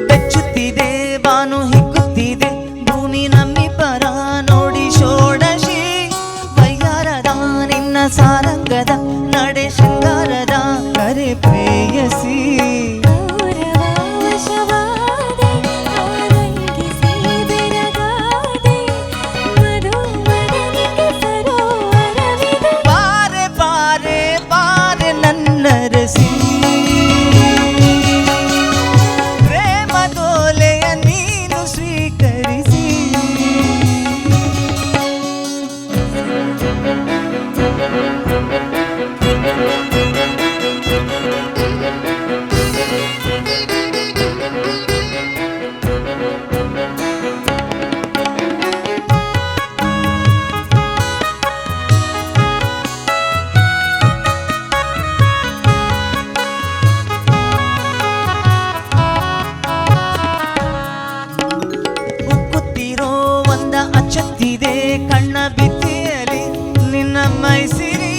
ಬೆಚ್ಚುತ್ತಿದೆ ಬಾನು, ಹಿಗ್ಗುತ್ತಿದೆ ಭೂಮಿ, ನಮ್ಮಿಬ್ಬರ ನೋಡಿ ಷೋಡಶಿ. ವೈಯಾರದ ನಿನ್ನ ಸಾರಂಗದ ನಡೆ, ಶೃಂಗಾರದ ಕರೆ ಪ್ರೇಯಸಿ. ಗೌರವ ವಶವಾದೆ, ಆರಂಗಿಸಿ ಬೆರಗಾದೆ, ಮಧು ಮದನಿಗೆ ಸರೋವರವಿದು. ಬಾರೆ ಬಾರೆ ಬಾರೆ ನನ್ನ ರಸಿ, ಪ್ರೇಮದೋಲೆಯ ನೀನು ಸ್ವೀಕರಿಸಿ. ಉಕ್ಕುತ್ತಿರೋ ಒಂದ ಅಚ್ಚತ್ತಿದೆ ಕಣ್ಣ ಬಿತ್ತಿಯಲಿ ನಿನ್ನ ಮೈಸಿರಿ.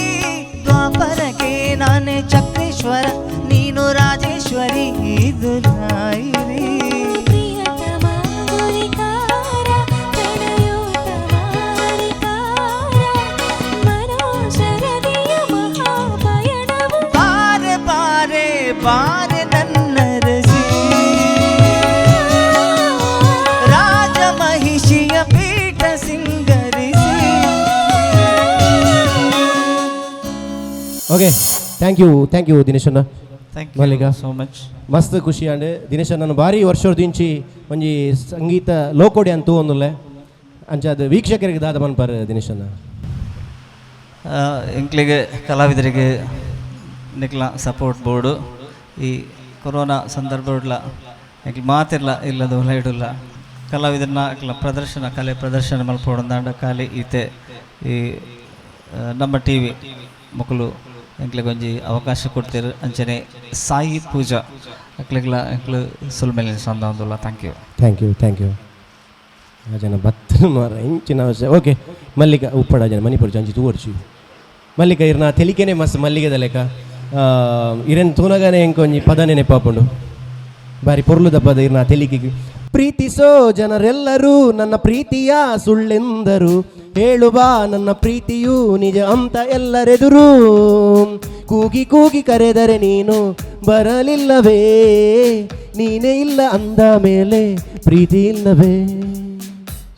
ದ್ವಾಪರಕ್ಕೆ ನಾನೇ ಚಕ್ರೇಶ್ವರ, ನೀನು ರಾಜೇಶ್ವರಿ, ಇದು ನಾಯಿರಿ. ಪ್ರಿಯತಮ ಗುರಿಕಾರ, ಪ್ರಣಯೋತ್ತಮ ಹರಿಕಾರ, ಮನೋಶರದಿಯ ಮಹಾಪಯಣವು. ಬಾರೆ ಬಾರೆ ಬಾರೆ ನನ್ನ ರಸಿ, ರಾಜ ಮಹಿಷಿಯ ಪೀಠ ಸಿಂಗರಿಸಿ. Okay, thank you, thank you ದಿನೇಶಣ್ಣ. Thank Mallika. So much. ಮಸ್ತ್ ಖುಷಿ ಆಂಡ್. ದಿನೇಶಣ್ಣನ ಭಾರಿ ವರ್ಷದಿಂಚಿ ಒಂಜಿ ಸಂಗೀತ ಲೋಕೋಡಿ ಅಂತೂ ಒಂದುಲ್ಲೆ ಅಂಚಾದ ವೀಕ್ಷಕರಿಗೆ ದಾದ ಮನ್ಪರ್ ದಿನೇಶಣ್ಣ. ಎಂಕ್ಲಿಗೆ ಕಲಾವಿದರಿಗೆ ನಿಕ್ಲ ಸಪೋರ್ಟ್ ಬೋರ್ಡು. ಈ ಕೊರೋನಾ ಸಂದರ್ಭ ಎಂಕ್ಲು ಮಾತಿಲ್ಲ ಇಲ್ಲದ ಇಡುಲ್ಲ ಕಲಾವಿದರನ್ನ ಅಕ್ಲ ಪ್ರದರ್ಶನ, ಕಲೆ ಪ್ರದರ್ಶನ ಮಲ್ಪೋಡಂದಾಂಡ ಖಾಲಿ ಈತೆ ಈ ನಮ್ಮ ಟಿವಿ ಮಕ್ಕಳು ಎಂಕ್ಲಿಗೆ ಒಂಜಿ ಅವಕಾಶ ಕೊಡ್ತೀರು. ಅಂಚನೆ ಸಾಯಿ ಪೂಜಾ ಅಕ್ಲಿಗ್ಲ ಎಂಕ್ಲು ಸುಲ್ಮೇಲೆ ಸಂದ. Thank you. Thank you, thank you. ಆ ಜನ ಬತ್ತನ ಮಾರ ಇಂಚಿನ ಅವಶ್ಯ. ಓಕೆ ಮಲ್ಲಿಕ ಉಪ್ಪಡ ಜನ ಮಣಿಪುರ ಜಂಜಿ ತೂವರ್ಚಿ. ಮಲ್ಲಿಕ ಇರ್ನ ತೆಲಿಕೆನೆ ಮಸ್ತ್ ಮಲ್ಲಿಗೆದ ಲೆಕ್ಕ. ಇರೆನ್ ತೂನಗನೆ ಎಂಕೊಂಜಿ ಪದ ನೆನಪಾಪುಂಡು, ಬಾರಿ ಪೊರ್ಲುದ ಪದ. ಇರ್ನ ತೆಲಿಕೆಗೆ ಪ್ರೀತಿಸೋ ಜನರೆಲ್ಲರೂ ನನ್ನ ಪ್ರೀತಿಯ ಸುಳ್ಳೆಂದರು, ಹೇಳುವ ನನ್ನ ಪ್ರೀತಿಯು ನಿಜ ಅಂತ ಎಲ್ಲರೆದುರು. ಕೂಗಿ ಕೂಗಿ ಕರೆದರೆ ನೀನು ಬರಲಿಲ್ಲವೇ, ನೀನೇ ಇಲ್ಲ ಅಂದ ಮೇಲೆ ಪ್ರೀತಿ ಇಲ್ಲವೇ.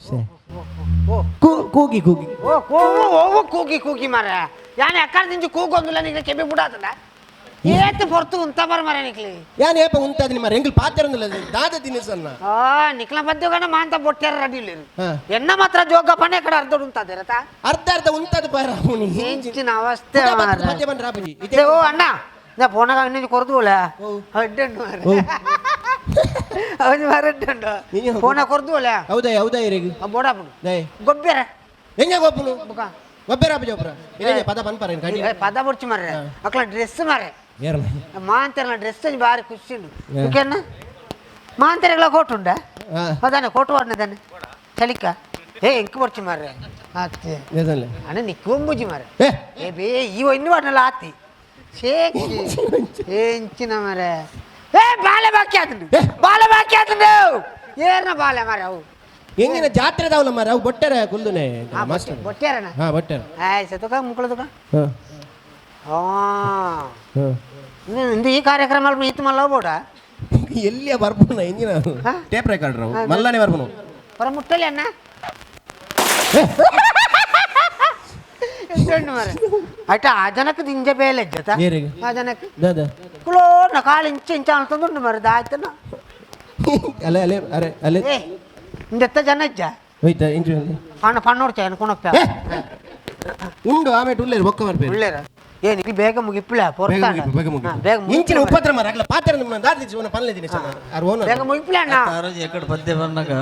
ಶ್ಯೆ. ಕೂಗಿ ಕೂಗಿ. ಓ ಕೂಗು ಓವು ಕೂಗಿ ಕೂಗಿ ಮಾರ, ಯಾನ್ ಎಕ್ಕಡ ದಿಂಚಿ ಕೂಗೊಂದಿಲ್ಲ, ನಿಂಗೆ ಕೆಬಿ ಬಿಡಾತದ ಏತ್ ಹೊರ್ತು ಉಂತ ಬರ ಮಾರ ನಿಕ್ಲಿ. ಯಾನ್ ಏಪ ಉಂತಾದ ನಿಮ್ಮ ಎಂಗ್ಲ್ ಪಾತೆರಂದಿಲ್ಲ ದಾದ ದಿನಸನ್ನ. ಆ ನಿಕ್ಲ ಮದ್ಯಗನ ಮಾಂತ ಬೊಟ್ಟ್ಯಾರ ರೆಡಿ ಇಲ್ಲ. ಹಾ. ಎನ್ನ ಮಾತ್ರ ಜೋಗಪ್ಪನೇ ಕಡೆ ಅರ್ಧ ಉಂತಾದಿರತ. ಅರ್ಧ ಅರ್ಧ ಉಂತಾದ ಪಾರ. ಇಂಚಿನ ಅವಸ್ಥೆ ಮಾರ್ರೆ. ಪದ್ಯ ಬಂದ್ರ ರಾಪುಜಿ. ಇತ್ತೆ ಓ ಅಣ್ಣ, ನಾ ಪೋನಾಗ ಇನ್ನೊಂದು ಕೊರ್ದುವಲ್ಲ ಅಡ್ಡಂಡು ಅವನು ಮರಡ್ಡಂಡು ಫೋನ ಕೊರ್ದುವಲ್ಲ. ಹೌದಾ ಹೌದಾ ಇರೆಗ್ ಬೋಡಾಪುಂಡು. ದಯೆ. ಗೊಬ್ಬರ. ಎಂಜ ಗೊಪ್ಪುನು? ಬುಕ. ಗೊಬ್ಬರ ಜೋಪ್ರ ಇದೇ ಪದ ಪನ್ಪರ ಕಡಿ. ಏ, ಪದ ಬುಡ್ಚಿ ಮಾರ್ರೆ, ಅಕ್ಲ ಡ್ರೆಸ್ ಮಾರ್ರೆ. ಏರ್ನ? ಮಾಂತರ್ನ ಡ್ರೆಸ್ ಬಾರಿ ಖುಷಿ ಉಂಡು. ಓಕೆನ, ಮಾಂತರೆಗಳ ಕೋಟು ಉಂಡ. ಅದಾನೆ ಕೋಟು ವಾಡ್ನದಾನೆ ಚಲಿಕ. ಏ, ಎಂಕ್ ಬೊಡ್ಚಿ ಮಾರ್ರೆ, ಆತೆ. ದೇಸನ್ಲೆ. ಅಣ್ಣ, ನಿಕ್ಕೊಂಬುಜಿ ಮಾರ್ರೆ. ಏ. ಏ ಬೇ, ಈ ಇನ್ನು ವಾಡ್ನಲ್ಲ ಆತಿ ಶೇಕಿ ಎಂಚಿನ ಮಾರ್ರೆ. ಏ, ಬಾಲೆ ಬಾಕಿ ಆತಂಡು, ಬಾಲೆ ಬಾಕಿ ಆತಂಡು. ಏರ್ನ ಬಾಲೆ ಮಾರ್ರೆ ಅವು? ಎಂಗಿನ ಜಾತ್ರೆ ದಾವಲ ಮಾರ್ರೆ, ಅವು ಬೊಟ್ಟೆರ ಕುಲ್ದುನೆ. ಮಾಸ್ಟರ್. ಬೊಟ್ಟೆರಣ. ಹಾ, ಬೊಟ್ಟೆರ. ಆಯ್ ಸತುಕ ಮುಕ್ಕಳ ತುಕ. ಹಾ. ಹಾ. ಹಾ. ಇಂದು ಈ ಕಾರ್ಯಕ್ರಮ ಅಲ್ಪ ಈತ ಮಲ್ಲ ಬೋಡ. ಎಲ್ಲಿಯ ಬರ್ಪುನ ಎಂಜಿನ? ಹಾ? ಟೇಪ್ ರೆಕಾರ್ಡರ್ ಅವು ಮಲ್ಲನೆ ಬರ್ಪುನು. ಪರ ಮುಟ್ಟಲಿ ಅಣ್ಣ. ಎಂಟು ಮಾರ್ರೆ ಅಟ ಆ ಜನಕ್ಕೆ ದಿಂಜ ಬೇಲೆ ಜತ. ಏರಿಗೆ? ಆ ಜನಕ್ಕೆ. ದಾದ? ಕುಲೋನ ಕಾಲು ಇಂಚ ಇಂಚ ಅಂತಂದುಂಡು ಮಾರ್ರೆ, ದಾಯ್ತನ. ಅಲೆ ಅಲೆ ಅರೆ ಅಲೆ. ಏ, ಇಂದೆತ್ತ ಜನ ಇಜ್ಜ? ಹೋಯ್ತಾ ಇಂಚು. ಪಣ್ಣ ಪಣ್ಣೋಡ್ಚ ಕೊನಪ್ಪ. ಏ, ಉಂಡು, ಆಮೇಲೆ ಉಲ್ಲೇರು ಬೊಕ್ಕ ಬರ್ಪೇರು. ಉಳ್ಳೇರ ಏನು ಇಲ್ಲಿ ಬೇಗ ಮುಗಿಪ್ಲ. ಬೇಗ ಮುಗಿಪು, ಬೇಗ ಮುಗಿಪು. ಬೇಗ. ಇಂಚಿನ ಉಪದ್ರ ಮಾರ್ರೆ, ಅಗ್ಲ ಪಾತ್ರ ನಿಮ್ಮ ದಾದಿ ಜೀವನ ಪನ್ಲೆ ದಿನ ಆರ್ ಓನರ್. ಬೇಗ ಮುಗಿಪ್ಲ ಅಣ್ಣ. ಆ ರೋಜು ಎಕ್ಕಡ ಪದ್ಯ ಬಂದಾಗ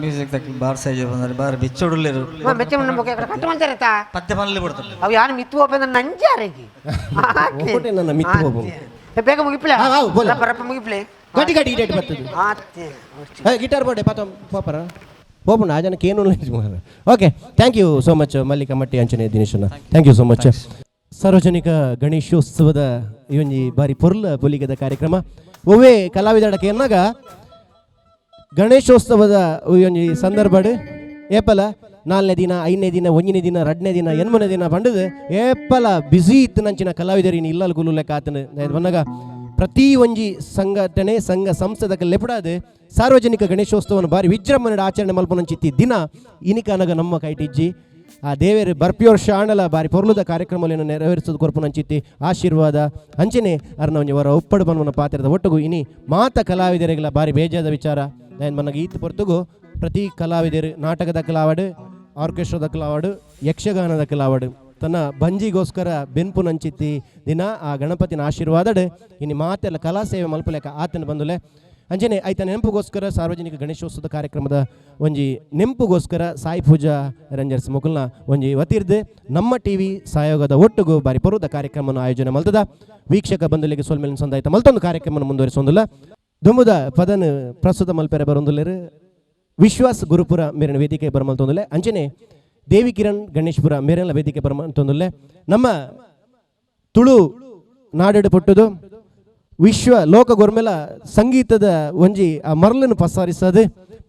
ಮ್ಯೂಸಿಕ್ ತಕ್ಕ ಬಾರ್ ಸೈಜ್ ಬಂದರೆ ಬಾರ್ ಬಿಚ್ಚೋಡುಲ್ಲೇರು. ಮೆಚ್ಚ ನಮ್ಮ ಕಟ್ಟು ಮಂಚಾರತ. ಪದ್ಯ ಪನ್ಲೆ ಬಿಡ್ತಾರೆ. ಅವು ಯಾರು ಮಿತ್ತು ಹೋಗ್ಬೇಕಂದ್ರೆ ನಂಜಾರಿಗೆ. ಒಕ್ಕೂಟ ನನ್ನ ಮಿತ್ತು ಹೋಗು. ಬೇಗ ಮುಗಿಪ್ಲ. ಹಾ, ಹಾ, ಬೋಲೆ. ರಪ್ಪ ರಪ್ಪ ಮುಗಿಪ್ಲೆ. ಗಟ್ಟಿ ಗಟ್ಟಿ ಡೇಟ್ ಬರ್ತದೆ. ಆತೆ. ಏ, ಗಿಟಾರ್ ಬೋಡೆ ಪಾತ ಪಾಪರ ಹೋಗೋಣ. ಆ ಜನಕ್ಕೆ ಏನು. Okay, thank you so much Mallika Matti ಅಂಚನೆ ದಿನೇಶನ, thank you so much. ಸಾರ್ವಜನಿಕ ಗಣೇಶೋತ್ಸವದ ಈ ಒಂಜಿ ಬಾರಿ ಪೊರ್ಲ ಪೊಲಿಗದ ಕಾರ್ಯಕ್ರಮ ಒವ್ವೇ ಕಲಾವಿದಡಕ್ಕೆ ಎನ್ನಾಗ ಗಣೇಶೋತ್ಸವದ ಈ ಒಂಜಿ ಸಂದರ್ಭಡ್ ಏಪಲ ನಾಲ್ನೇ ದಿನ, ಐದನೇ ದಿನ, ಒಂದನೇ ದಿನ, ರಡ್ನೇ ದಿನ, ಎನ್ಮನೇ ದಿನ ಬಂಡದು ಏಪಲ ಬ್ಯುಸಿ ಇತ್ತು ನಂಚಿನ ಕಲಾವಿದರಿನ ಇಲ್ಲಲ್ ಗುಲ್ಲು ಲೆಕ್ಕ ಆತನ ಬಂದಾಗ ಪ್ರತಿ ಒಂಜಿ ಸಂಘಟನೆ ಸಂಘ ಸಂಸ್ಥೆದ ಲೆಪಡಾದ ಸಾರ್ವಜನಿಕ ಗಣೇಶೋತ್ಸವವನ್ನು ಬಾರಿ ವಿಜೃಂಭಣೆ ಆಚರಣೆ ಮಲ್ಪನಂಚಿತ್ತಿ ದಿನ ಇನಿಕನಗ ನಮ್ಮ ಕೈಟಿಜ್ಜಿ. ಆ ದೇವೇರು ಬರ್ಪಿಯೋರ್ ಶಾಣಲ ಬಾರಿ ಪೊರ್ಲುದ ಕಾರ್ಯಕ್ರಮಗಳನ್ನು ನೆರವೇರಿಸೋದು ಕೊರ್ಪುನಂಚಿತ್ತಿ ಆಶೀರ್ವಾದ ಅಂಚನೆ ಅರ್ನ ಒಂಜಿ ವರ ಉಪ್ಪಡು ಬನ್ವನ ಪಾತ್ರದ ಒಟ್ಟುಗು ಇನಿ ಮಾತ ಕಲಾವಿದರಿಗೆಲ್ಲ ಬಾರಿ ಬೇಜಾದ ವಿಚಾರ. ಮನಗೆ ಈತ ಪೊರ್ತುಗು ಪ್ರತಿ ಕಲಾವಿದರು ನಾಟಕದ ಕಲಾವಡು, ಆರ್ಕೆಸ್ಟ್ರಾದ ಕಲಾವಡು, ಯಕ್ಷಗಾನದ ಕಲಾವಡು ತನ್ನ ಬಂಜಿಗೋಸ್ಕರ ಬೆನ್ಪು ನಂಚಿತ್ತಿ ದಿನ ಆ ಗಣಪತಿನ ಆಶೀರ್ವಾದಡು ಇನಿ ಮಾತೆಲ್ಲ ಕಲಾ ಸೇವೆ ಮಲ್ಪಲೆಕ ಆತನ ಬಂದುಲೆ. ಅಂಚನೆ ಐತ ನೆನಪುಗೋಸ್ಕರ ಸಾರ್ವಜನಿಕ ಗಣೇಶೋತ್ಸವದ ಕಾರ್ಯಕ್ರಮದ ಒಂಜಿ ನೆಂಪುಗೋಸ್ಕರ ಸಾಯಿ ಪೂಜಾ ರಂಜರ್ಸ್ ಮುಕುಲ್ನ ಒಂಜಿ ವತಿರ್ದು ನಮ್ಮ ಟಿವಿ ಸಹಯೋಗದ ಒಟ್ಟುಗು ಬಾರಿ ಪೊರುದ ಕಾರ್ಯಕ್ರಮವನ್ನು ಆಯೋಜನೆ ಮಲ್ತದ. ವೀಕ್ಷಕ ಬಂಧುಲಿಗೆ ಸೊಲ್ಮೇಲಿನ ಸಂದಾಯಿತ ಮಲ್ತೊಂದು ಕಾರ್ಯಕ್ರಮವನ್ನು ಮುಂದುವರಿಸೊಂದಿಲ್ಲ. ದುಂಬುದ ಪದನ್ ಪ್ರಸ್ತುತ ಮಲ್ಪೆರೆ ಬರೊಂದುಲ್ಲೆರ್ ವಿಶ್ವಾಸ್ ಗುರುಪುರ ಮೇರಿನ ವೇದಿಕೆ ಬರಮಲ್ತೊಂದುಲ್ಲೆ. ಅಂಚನೆ ದೇವಿ ಕಿರಣ್ ಗಣೇಶ್ಪುರ ಮೇರೆಲ್ಲ ವೇದಿಕೆ ಬರಮಲ್ತೊಂದುಲ್ಲೆ. ನಮ್ಮ ತುಳು ನಾಡೆಡು ಪುಟ್ಟುದು ವಿಶ್ವ ಲೋಕ ಗೊರ್ಮೆಲ ಸಂಗೀತದ ಒಂಜಿ ಆ ಮರಳನ್ನು ಪಸಾರಿಸದು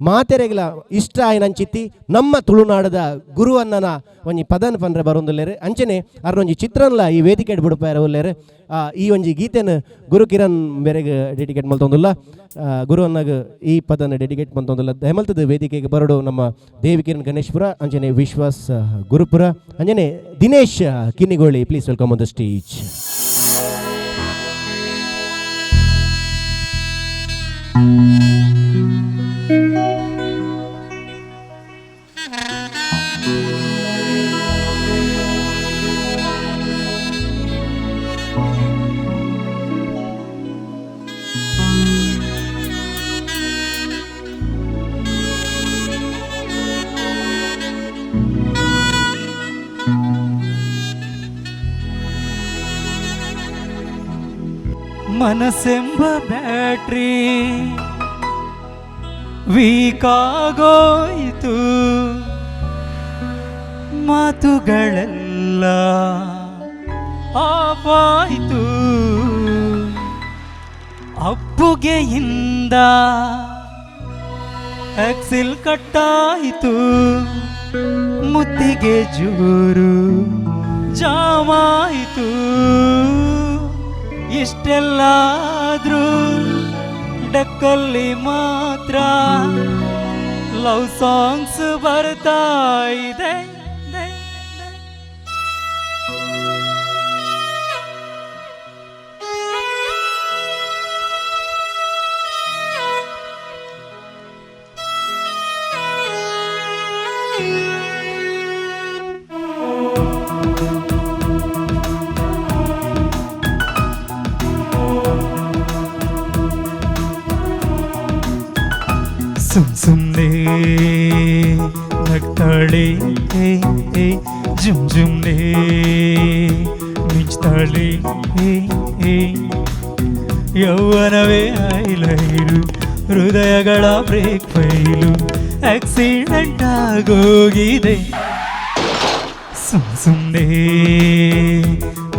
ಮಾತೆರೆಗ್ಲ ಇಷ್ಟ ಆಯ್ನಂಚಿತ್ತಿ ನಮ್ಮ ತುಳುನಾಡದ ಗುರುವನ್ನನ ಒಂಜಿ ಪದನ್ ಪನ್ರೆ ಬರೊಂದುಲ್ಲೆರ್. ಅಂಚನೆ ಅರ್ನೊಂಜಿ ಚಿತ್ರನ್ಲ ಈ ವೇದಿಕೆ ಬುಡುಪಾಯರ ಉಲ್ಲೆರ್. ಈ ಒಂಜಿ ಗೀತೆನ್ ಗುರು ಕಿರಣ್ ಮೇರೆಗ್ ಡೆಡಿಕೇಟ್ ಮಲ್ತೊಂದುಲ್ಲ. ಗುರುವನ್ನಗ್ ಈ ಪದನ ಡೆಡಿಕೇಟ್ ಮಲ್ತೊಂದುಲ್ಲ. ದಯಮಲ್ತದ ವೇದಿಕೆಗೆ ಬರಡು ನಮ್ಮ ದೇವಿ ಕಿರಣ್ ಗಣೇಶ್ಪುರ, ಅಂಚನೆ ವಿಶ್ವಾಸ್ ಗುರುಪುರ, ಅಂಚನೆ Dinesh Kinnigoli. Please welcome on the stage. ಮನಸ್ಸೆಂಬ ಬ್ಯಾಟ್ರಿ ವೀಕಾಗೋಯಿತು, ಮಾತುಗಳೆಲ್ಲ ಆಫಾಯಿತು, ಅಪ್ಪುಗೆಯಿಂದ ಆಕ್ಸಿಲ್ ಕಟ್ಟಾಯಿತು, ಮುತ್ತಿಗೆ ಜೋರು ಜಾಮಾಯಿತು. ಇಷ್ಟೆಲ್ಲಾದ್ರೂ ಡಕ್ಕಲ್ಲಿ ಮಾತ್ರ ಲವ್ ಸಾಂಗ್ಸ್ ಬರ್ತಾ ಇದೆ. ಸುಮ್ನೆ ನಗ್ತಾಳೆ, ಜುಮ್ ಜುಮ್ನೆ ಮಿಂಚ್ತಾಳೆ. ಯೌವನವೇ ಐಲೈಲು, ಹೃದಯಗಳ ಬ್ರೇಕ್ ಫೈಲು, ಆಕ್ಸಿಡೆಂಟ್ ಆಗೋಗಿದೆ. ಸುಮ್ ಸುಮ್ನೆ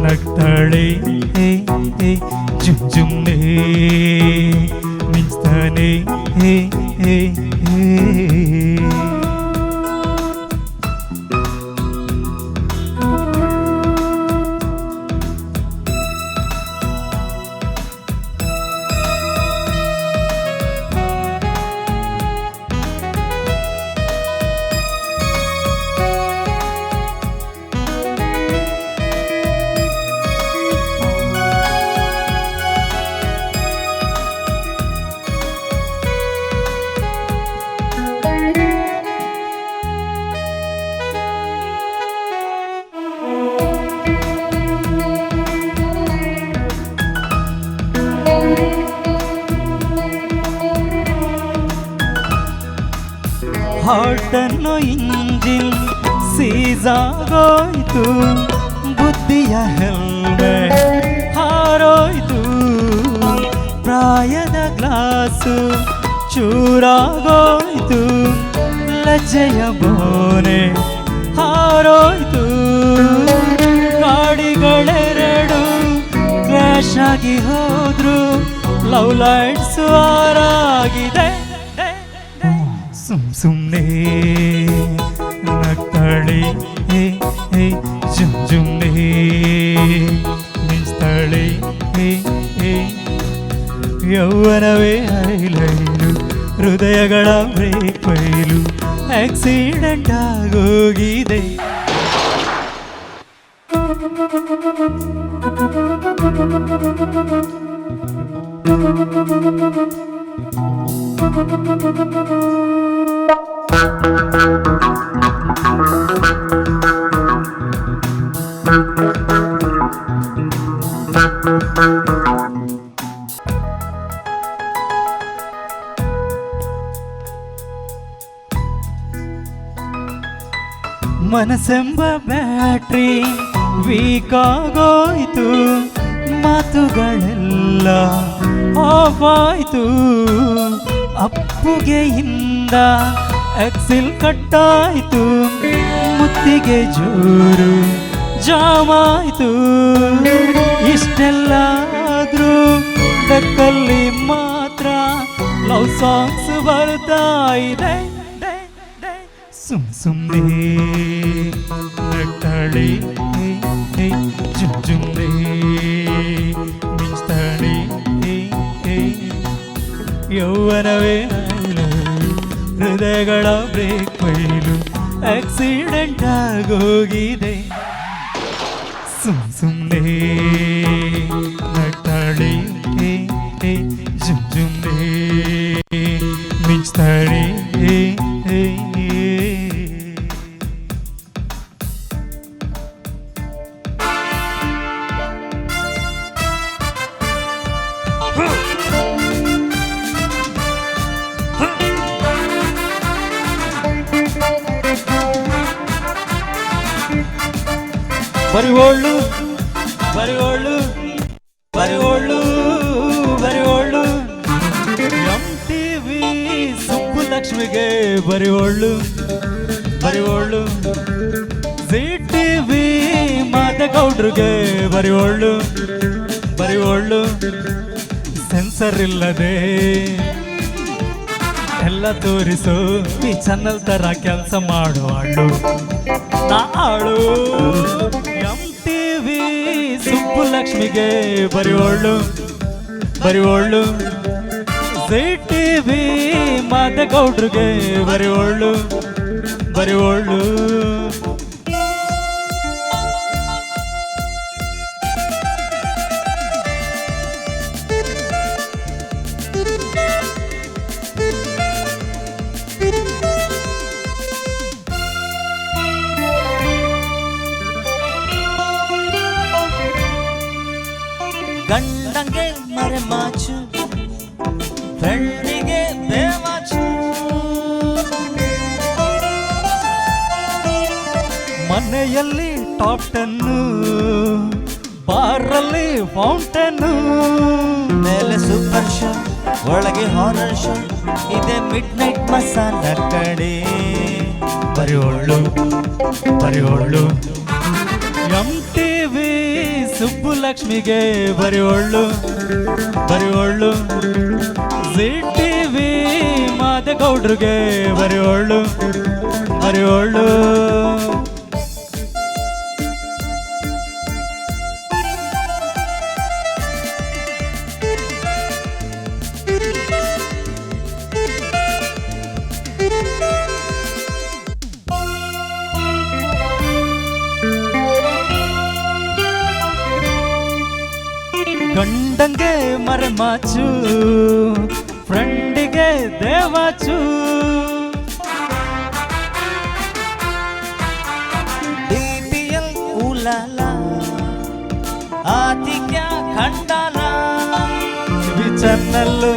ನಗ್ತಾಳೆ, ಜುಮ್ ಜುಮ್ನೆ ಮಿಂಚ್ತಾನೆ. ಹಾರ್ಟನ್ನು ಇಂಜಿನ್ ಸೀಸಾಗೋಯ್ತು, ಬುದ್ಧಿಯ ಹೆಲ್ಮೆಟ್ ಹಾರೋಯ್ತು, ಪ್ರಾಯದ ಗ್ಲಾಸು ಚೂರಾಗೋಯ್ತು, ಲಜ್ಜೆಯ ಬೋನೆ ಹಾರೋಯ್ತು. ಗಾಡಿಗಳೆರಡು ಕ್ರ್ಯಾಶ್ ಆಗಿ ಹೋದ್ರು, ಲವ್ ಲೈಟ್ಸ್ ಆರಾಗಿದೆ. ಸುಮ್ ಸುಮ್ನೆ ನಗ್ತಾಳೆ, ಜುಮ್ ಜುಮ್ನೆ ಮಿಂಚ್ತಾಳೆ. ಯೌವನವೇ ಐಲೈಲು, ಹೃದಯಗಳ ಬ್ರೇಕ್ ಫೈಲು, ಆಕ್ಸಿಡೆಂಟ್ ಆಗೋಗಿದೆ. ಮನಸ್ಸೆಂಬ ಬ್ಯಾಟ್ರಿ ವೀಕ್ ಆಗೋಯ್ತು, ಮಾತುಗಳೆಲ್ಲ ಆಫ್ ಆಯ್ತು, ಅಪ್ಪುಗೆಯಿಂದ ಎಕ್ಸಿಲ್ ಕಟ್ಟಾಯ್ತು, ಮುತ್ತಿಗೆ ಜೋರು ಜಾಮಾಯ್ತು. ಇಷ್ಟೆಲ್ಲಾದ್ರೂ ಡಕ್ಕಲ್ಲಿ ಮಾತ್ರ ಲವ್ ಸಾಂಗ್ಸ್ ಬರ್ತಾ ಇದೆ. ಸುಮ್ ಸುಮ್ನೆ ನಗ್ತಾಳೆ, ಜುಮ್ ಜುಮ್ನೆ ಮಿಂಚ್ತಾಳೆ. ಯೌವನವೇ ಹೃದಯಗಳ ಬ್ರೇಕ್ ಫೈಲು, ಆಕ್ಸಿಡೆಂಟ್ ಆಗೋಗಿದೆ. ಸುಮ್ ಸುಮ್ನೆ ನಗ್ತಾಳೆ, ಜುಮ್ ಜುಮ್ನೆ ಮಿಂಚ್ತಾಳೆ. ಬರಿವೋಳು ಬರಿವೋಳು ಬರಿವೋಳು ಬರಿವೋಳು, MTV ಸುಬ್ಬುಲಕ್ಷ್ಮಿಗೆ ಬರಿವೋಳು ಬರಿವೋಳು, ZTV ಮಾದೇಗೌಡ್ರಿಗೆ ಬರಿವೋಳು ಬರಿವೋಳು. ಸೆನ್ಸರ್ ಇಲ್ಲದೆ ಎಲ್ಲ ತೋರಿಸು ಈ ಚಾನಲ್ ತರ ಕೆಲಸ ಮಾಡುವಾಳು ನಾಳು. MTV ಸುಬ್ಬುಲಕ್ಷ್ಮಿಗೆ ಬರಿವೋಳು ಬರಿವೋಳು, ZTV ಮಾದೇಗೌಡ್ರಿಗೆ ಬರಿವೋಳು ಬರಿವೋಳು. ಗಂಡಂಗೆ ಮರೆಮಾಚು, ಫ್ರೆಂಡಿಗೆ ಬೇಮಾಚು. ಮನೆಯಲ್ಲಿ ಟಾಪ್ ಟೆನ್ನು, ಬಾರಲ್ಲಿ ಫೌಂಟೇನು. ಮೇಲೆ ಸೂಪರ್ ಶೋ, ಒಳಗೆ ಹಾರರ್ ಶೋ, ಇದೆ ಮಿಡ್ ನೈಟ್ ಮಸಾಲ ಕಡೆ. ಬರಿಯೋಳು ಬರಿಯೋಳು ಎಂ ಟಿವಿ ಸುಬ್ಬುಲಕ್ಷ್ಮಿಗೆ ಬರಿಯೋಳು ಬರಿಯೋಳು. ಜಿ ಟಿವಿ ಮಾದೇಗೌಡ್ರಿಗೆ ಬರಿಯೋಳು ಬರಿಯೋಳು. ಗಂಡಂಗೆ ಮರೆಮಾಚು, ಫ್ರೆಂಡಿಗೆ ದೇವಾಚು. ಬಿಪಿಎಲ್ ಊಲಾಲ, ಆತಿಥ್ಯ ಖಂಡಾಲ. ಟಿವಿ ಚಾನಲ್ಲು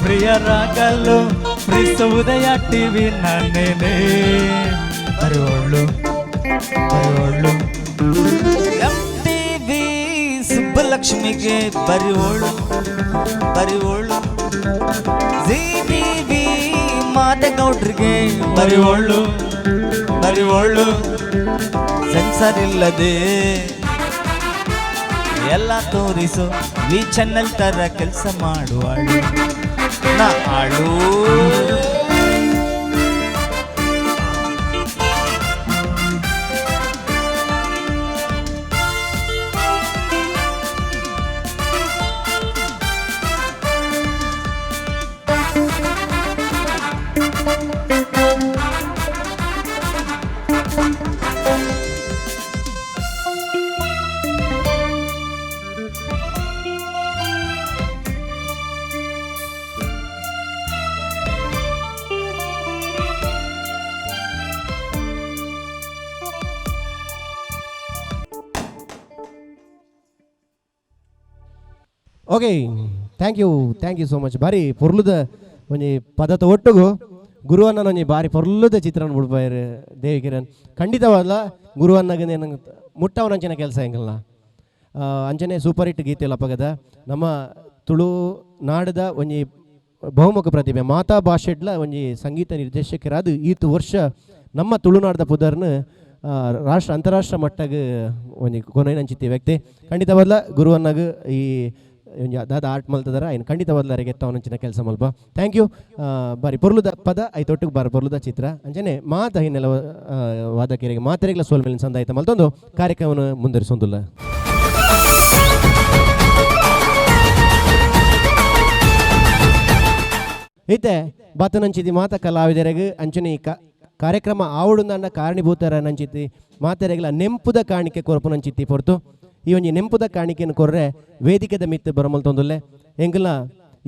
ಪ್ರಿಯರಾಗಲು ಪ್ರೀಸುವುದಯ ಟಿವಿ ನಾನೇನೆ. ಬರೋಳು ಬರೋಳು. ಎಂ ಟಿವಿ ಸುಬ್ಬಲಕ್ಷ್ಮಿಗೆ ಬರಿಯೋಳು ಬರಿಯೋಳು. ಜಿ ಟಿವಿ ಮಾದೇಗೌಡ್ರಿಗೆ ಬರಿಯೋಳು ಬರಿಯೋಳು. ಸೆನ್ಸರ್ ಇಲ್ಲದೆ ಎಲ್ಲ ತೋರಿಸು ವಿ ಚಾನೆಲ್ ತರ ಕೆಲಸ ಮಾಡುವಳು ನಾ ಆಳು. Okay, thank you, thank you so much. ಬಾರಿ ಪೊರ್ಲುದ ಒಂಜಿ ಪದತ ಒಟ್ಟುಗು ಗುರುವನ್ನ ಒಂಜಿ ಬಾರಿ ಪೊರ್ಲುದ ಚಿತ್ರನ ಬುಡ್ಪಾಯೆರ್ ದೇವಿ ಕಿರಣ್. ಖಂಡಿತವಾದ್ಲ ಗುರುವನ್ನಗ ನಂಗೆ ಮುಟ್ಟವನಂಚಿನ ಕೆಲಸ ಎಂಕಲ್ನ. ಅಂಚನೆ ಸೂಪರ್ ಹಿಟ್ ಗೀತೆ ಅಪಗದ ನಮ್ಮ ತುಳು ನಾಡದ ಒಂಜಿ ಬಹುಮುಖ ಪ್ರತಿಭೆ, ಮಾತಾ ಭಾಷೆಡ್ಲ ಒಂಜಿ ಸಂಗೀತ ನಿರ್ದೇಶಕರಾದ ಈತ್ ವರ್ಷ ನಮ್ಮ ತುಳುನಾಡದ ಪುದರ್ನ ರಾಷ್ಟ್ರ ಅಂತಾರಾಷ್ಟ್ರ ಮಟ್ಟಗ್ ಒಂಜಿ ಕೊನೈನಂಚಿತ್ತಿ ವ್ಯಕ್ತಿ. ಖಂಡಿತವಾದ್ಲ ಗುರುವನ್ನಗ ಈ ಒಂಜಿ ದಾದ ಆರ್ಟ್ ಮಲ್ತದಾರ ಐನ್ ಖಂಡಿತವಾದ್ಲ ಅರೆಗೆ ಕೆಲಸ ಮಲ್ಪ. Thank you. ಬಾರಿ ಪೊರ್ಲುದ ಪದ ಐತೊಟ್ಟಿಗೆ ಬಾರಿ ಪೊರ್ಲುದ ಚಿತ್ರ. ಅಂಚನೆ ಮಾತ ಹಿನ್ನೆಲೆ ವಾದಕರಿಗೆ ಮಾತೆರೆಗ್ಲ ಸೋಲ್ಮೇಲಿನ ಸಂದಾಯಿತ ಮಲ್ತೊಂದು ಕಾರ್ಯಕ್ರಮವನ್ನು ಮುಂದುವರಿಸೊಂದುಲ್ಲ. ಇತ್ತೆ ಬತ್ತನಂಚಿತಿ ಮಾತ ಕಲಾವಿದರೆಗ್ ಅಂಚನೆ ಈ ಕಾರ್ಯಕ್ರಮ ಆವಡುಂದನ್ನ ಕಾರಣೀಭೂತರ ನಂಚಿತಿ ಮಾತೆರೆಗ್ಲ ನೆಂಪುದ ಕಾಣಿಕೆ ಕೊರಪುನಂಚಿತ್ತಿ ಪೊರ್ತು. ಈ ಒಂಜಿ ನೆಂಪುದ ಕಾಣಿಕೆಯನ್ನು ಕೊರ್ರೆ ವೇದಿಕೆದ ಮಿತ್ತು ಬರಮಲ್ತೊಂದುಲ್ಲೆ. ಎಂಗ್ಲ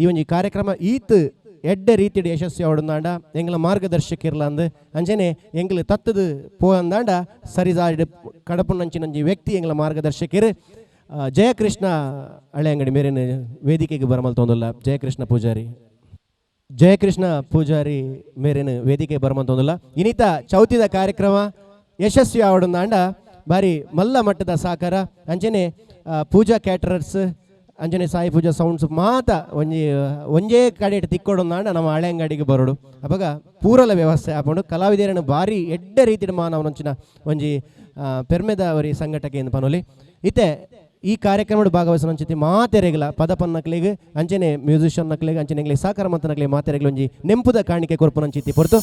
ಈ ಒಂಜಿ ಕಾರ್ಯಕ್ರಮ ಈತ್ ಎಡ್ಡೆ ರೀತಿಡ್ ಯಶಸ್ವಿ ಆವಡುಂದಾಂಡ ಎಂಗ್ಲ ಮಾರ್ಗದರ್ಶಕಿರ್ಲ ಅಂದ್ ಅಂಚನೆ ಎಂಗ್ಲ ತತ್ತದ ಪೋ ಅಂದಾಂಡ ಸರಿದಾರಿಡ್ ಕಡಪುನಂಚಿನಂಜಿ ವ್ಯಕ್ತಿ ಎಂಗ್ಲ ಮಾರ್ಗದರ್ಶಕಿರು. ಜಯಕೃಷ್ಣ ಹಳೆಯಂಗಡಿ ಮೇರಿನ ವೇದಿಕೆಗೆ ಬರಮಲ್ತೊಂದುಲ್ಲ. ಜಯಕೃಷ್ಣ ಪೂಜಾರಿ, ಜಯಕೃಷ್ಣ ಪೂಜಾರಿ ಮೇರಿನ ವೇದಿಕೆ ಬರಮಂತೊಂದುಲ್ಲ. ಇನಿತ ಚೌತಿದ ಕಾರ್ಯಕ್ರಮ ಯಶಸ್ವಿ ಆವಡುಂದಾಂಡ ಬಾರಿ ಮಲ್ಲ ಮಟ್ಟದ ಸಾಕಾರ ಅಂಚನೆ ಪೂಜಾ ಕ್ಯಾಟರರ್ಸ್ ಅಂಚನೆ ಸಾಯಿ ಪೂಜಾ ಸೌಂಡ್ಸ್ ಮಾತ ಒಂಜಿ ಒಂಜೇ ಕಡೆ ತಿಕ್ಕೊಡೊಂದಾಂಡ ನಮ್ಮ ಹಳೆ ಅಂಗಡಿಗೆ ಬರೋಡು. ಅಪಗ ಪೂರಲ ವ್ಯವಸ್ಥೆ ಆಪುಂಡು. ಕಲಾವಿದರನ್ನು ಬಾರಿ ಎಡ್ಡೆ ರೀತಿಯ ಮಾನವನಂಚಿನ ಒಂಜಿ ಪೆರ್ಮೆದ ಅವರಿ ಸಂಘಟಕೆ ಪನೊಲಿ. ಇತ್ತೆ ಈ ಕಾರ್ಯಕ್ರಮದ ಭಾಗವಹಿಸಿದ ಮಾತೆರೆಗ್ಲ ಪದಪನ್ನಕ್ಲೆಗ್ ಅಂಚನೆ ಮ್ಯೂಸಿಷಿಯನ್ ನಕ್ಲೆಗ್ ಅಂಚನೆ ಎಂಗ್ಲೆ ಸಾಕಾರ ಮಂತನಕ್ಲೆ ಮಾತೆರೆಗ್ಲ ಒಂಜಿ ನೆಂಪುದ ಕಾಣಿಕೆ ಕೊರ್ಪುನಂಚಿತ್ತಿ ಪೊರ್ತು.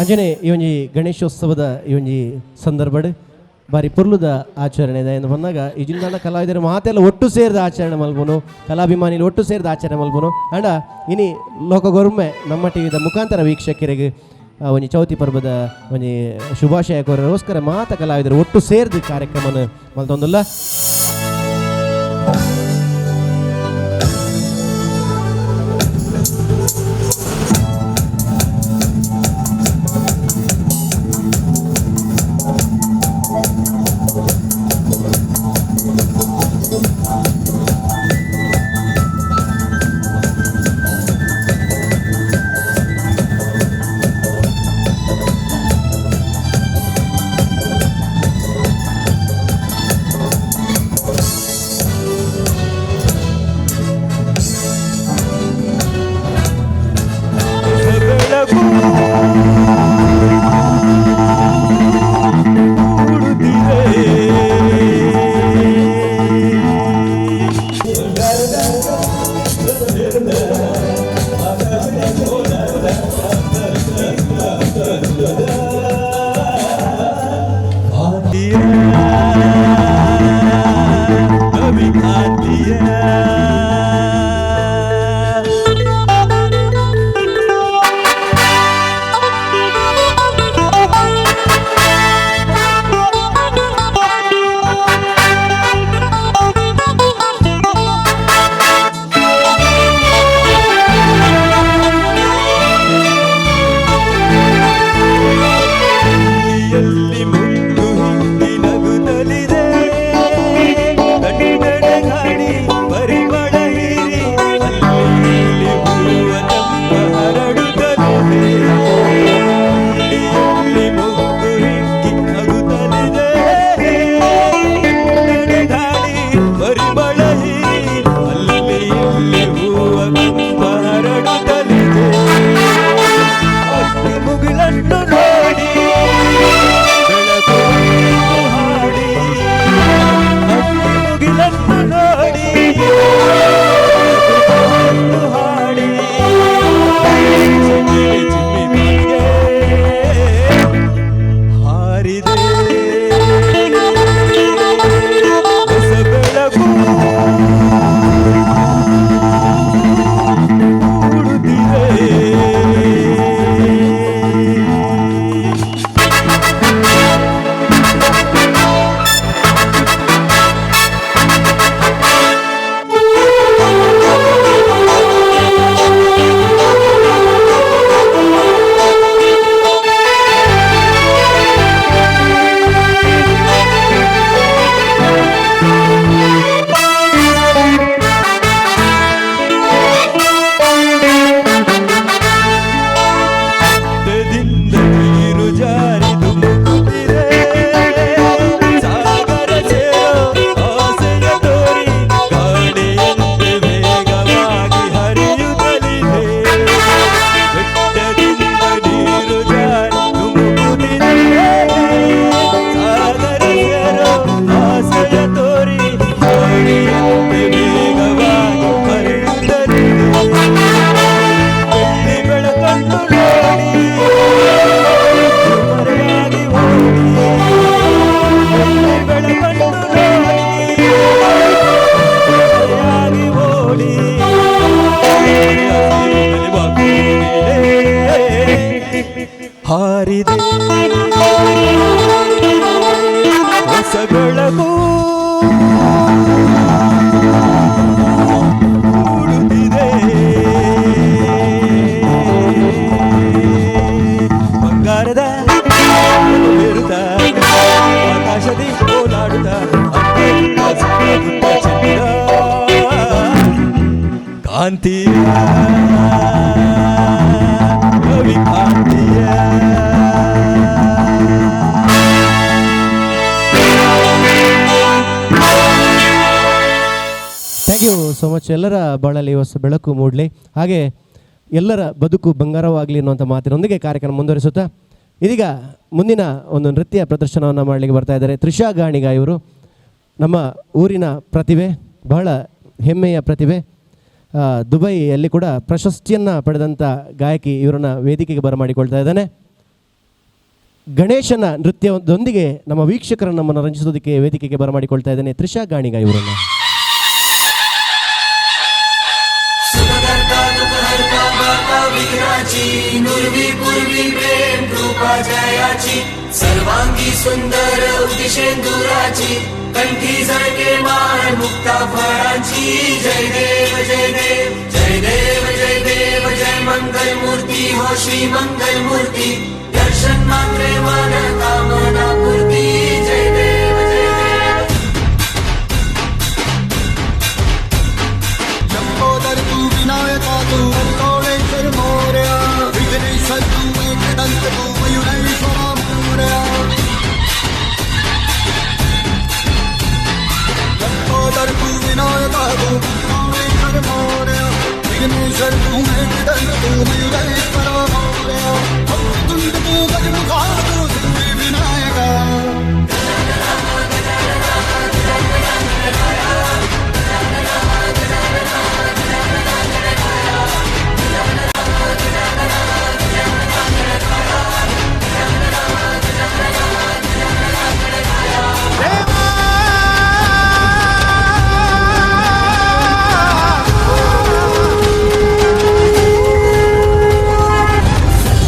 ಅಂಜನೆ ಈ ಒಂಜಿ ಗಣೇಶೋತ್ಸವದ ಈ ಒಂಜಿ ಸಂದರ್ಭಡ್ ಬಾರಿ ಪೊರ್ಲುದ ಆಚರಣೆ ಇದೆ ಎಂದು ಬಂದಾಗ ಈ ಜಿಲ್ಲಾದ ಕಲಾವಿದರು ಮಾತೆಲ್ಲ ಒಟ್ಟು ಸೇರಿದ ಆಚರಣೆ ಮಲ್ಪುನು, ಕಲಾಭಿಮಾನಿಲು ಒಟ್ಟು ಸೇರಿದ ಆಚರಣೆ ಮಲ್ಪುನು. ಅಂಡ ಇನಿ ಲೋಕಗೊರ್ಮೆ ನಮ್ಮ ಟಿವಿದ ಮುಖಾಂತರ ವೀಕ್ಷಕರಿಗೆ ಒಂಜಿ ಚೌತಿ ಪರ್ಬದ ಒಂಜಿ ಶುಭಾಶಯ ಕೋರೋಸ್ಕರ ಮಾತ ಕಲಾವಿದರು ಒಟ್ಟು ಸೇರಿದ ಕಾರ್ಯಕ್ರಮನ ಮಲ್ತೊಂದುಲ್ಲ. ಹಾರಿದೆ ಹೊಸ ಬೆಳಕು ಮೂಡುತ್ತಿದೆ ಬಂಗಾರದ ಏರುತ್ತ ಆಕಾಶದಿ ಓಲಾಡುತ್ತ ಅತ್ಯುತ್ತ ಚೆನ್ನ ಕಾಂತಿಯ ರವಿ ಕಾಂತಿಯ. Thank you so much. ಎಲ್ಲರ ಬಾಳಲ್ಲಿ ಹೊಸ ಬೆಳಕು ಮೂಡಲಿ, ಹಾಗೆ ಎಲ್ಲರ ಬದುಕು ಬಂಗಾರವಾಗಲಿ ಅನ್ನುವಂಥ ಮಾತಿನೊಂದಿಗೆ ಕಾರ್ಯಕ್ರಮ ಮುಂದುವರಿಸುತ್ತಾ ಇದೀಗ ಮುಂದಿನ ಒಂದು ನೃತ್ಯ ಪ್ರದರ್ಶನವನ್ನು ಮಾಡಲಿಕ್ಕೆ ಬರ್ತಾ ಇದ್ದಾರೆ ತ್ರಿಷಾ ಗಾಣಿಗ. ಇವರು ನಮ್ಮ ಊರಿನ ಪ್ರತಿಭೆ, ಬಹಳ ಹೆಮ್ಮೆಯ ಪ್ರತಿಭೆ. ದುಬೈಯಲ್ಲಿ ಕೂಡ ಪ್ರಶಸ್ತಿಯನ್ನು ಪಡೆದಂಥ ಗಾಯಕಿ. ಇವರನ್ನು ವೇದಿಕೆಗೆ ಬರಮಾಡಿಕೊಳ್ತಾ ಇದ್ದಾನೆ. ಗಣೇಶನ ನೃತ್ಯದೊಂದಿಗೆ ನಮ್ಮ ವೀಕ್ಷಕರನ್ನು ಮನರಂಜಿಸೋದಕ್ಕೆ ವೇದಿಕೆಗೆ ಬರಮಾಡಿಕೊಳ್ತಾ ಇದ್ದೇನೆ ತ್ರಿಷಾ ಗಾಣಿಗ ಇವರನ್ನು. सर्वांगी सुंदर उदिशेंदुराची कंठी झळके माळ मुक्ता फळांची. जय देव जय देव जय देव जय देव जय मंगल मूर्ती हो श्री मंगल मूर्ती. दर्शन मात्रे मन कामना पूर्ती. जय देव जय देव. लंबोदर तू विनायका तू कोणेश्वर मोरया, विघ्नेश्वर तू एकदंत तू मयुरेश्वरा मोरया. लंबोदर तू विनायका तू कोणेश्वर मोरया, विघ्नेश्वर तू एकदंत तू मयुरेश्वरा मोरया. वक्रतुंड तू गजमुखा तू सिद्धि विनायका.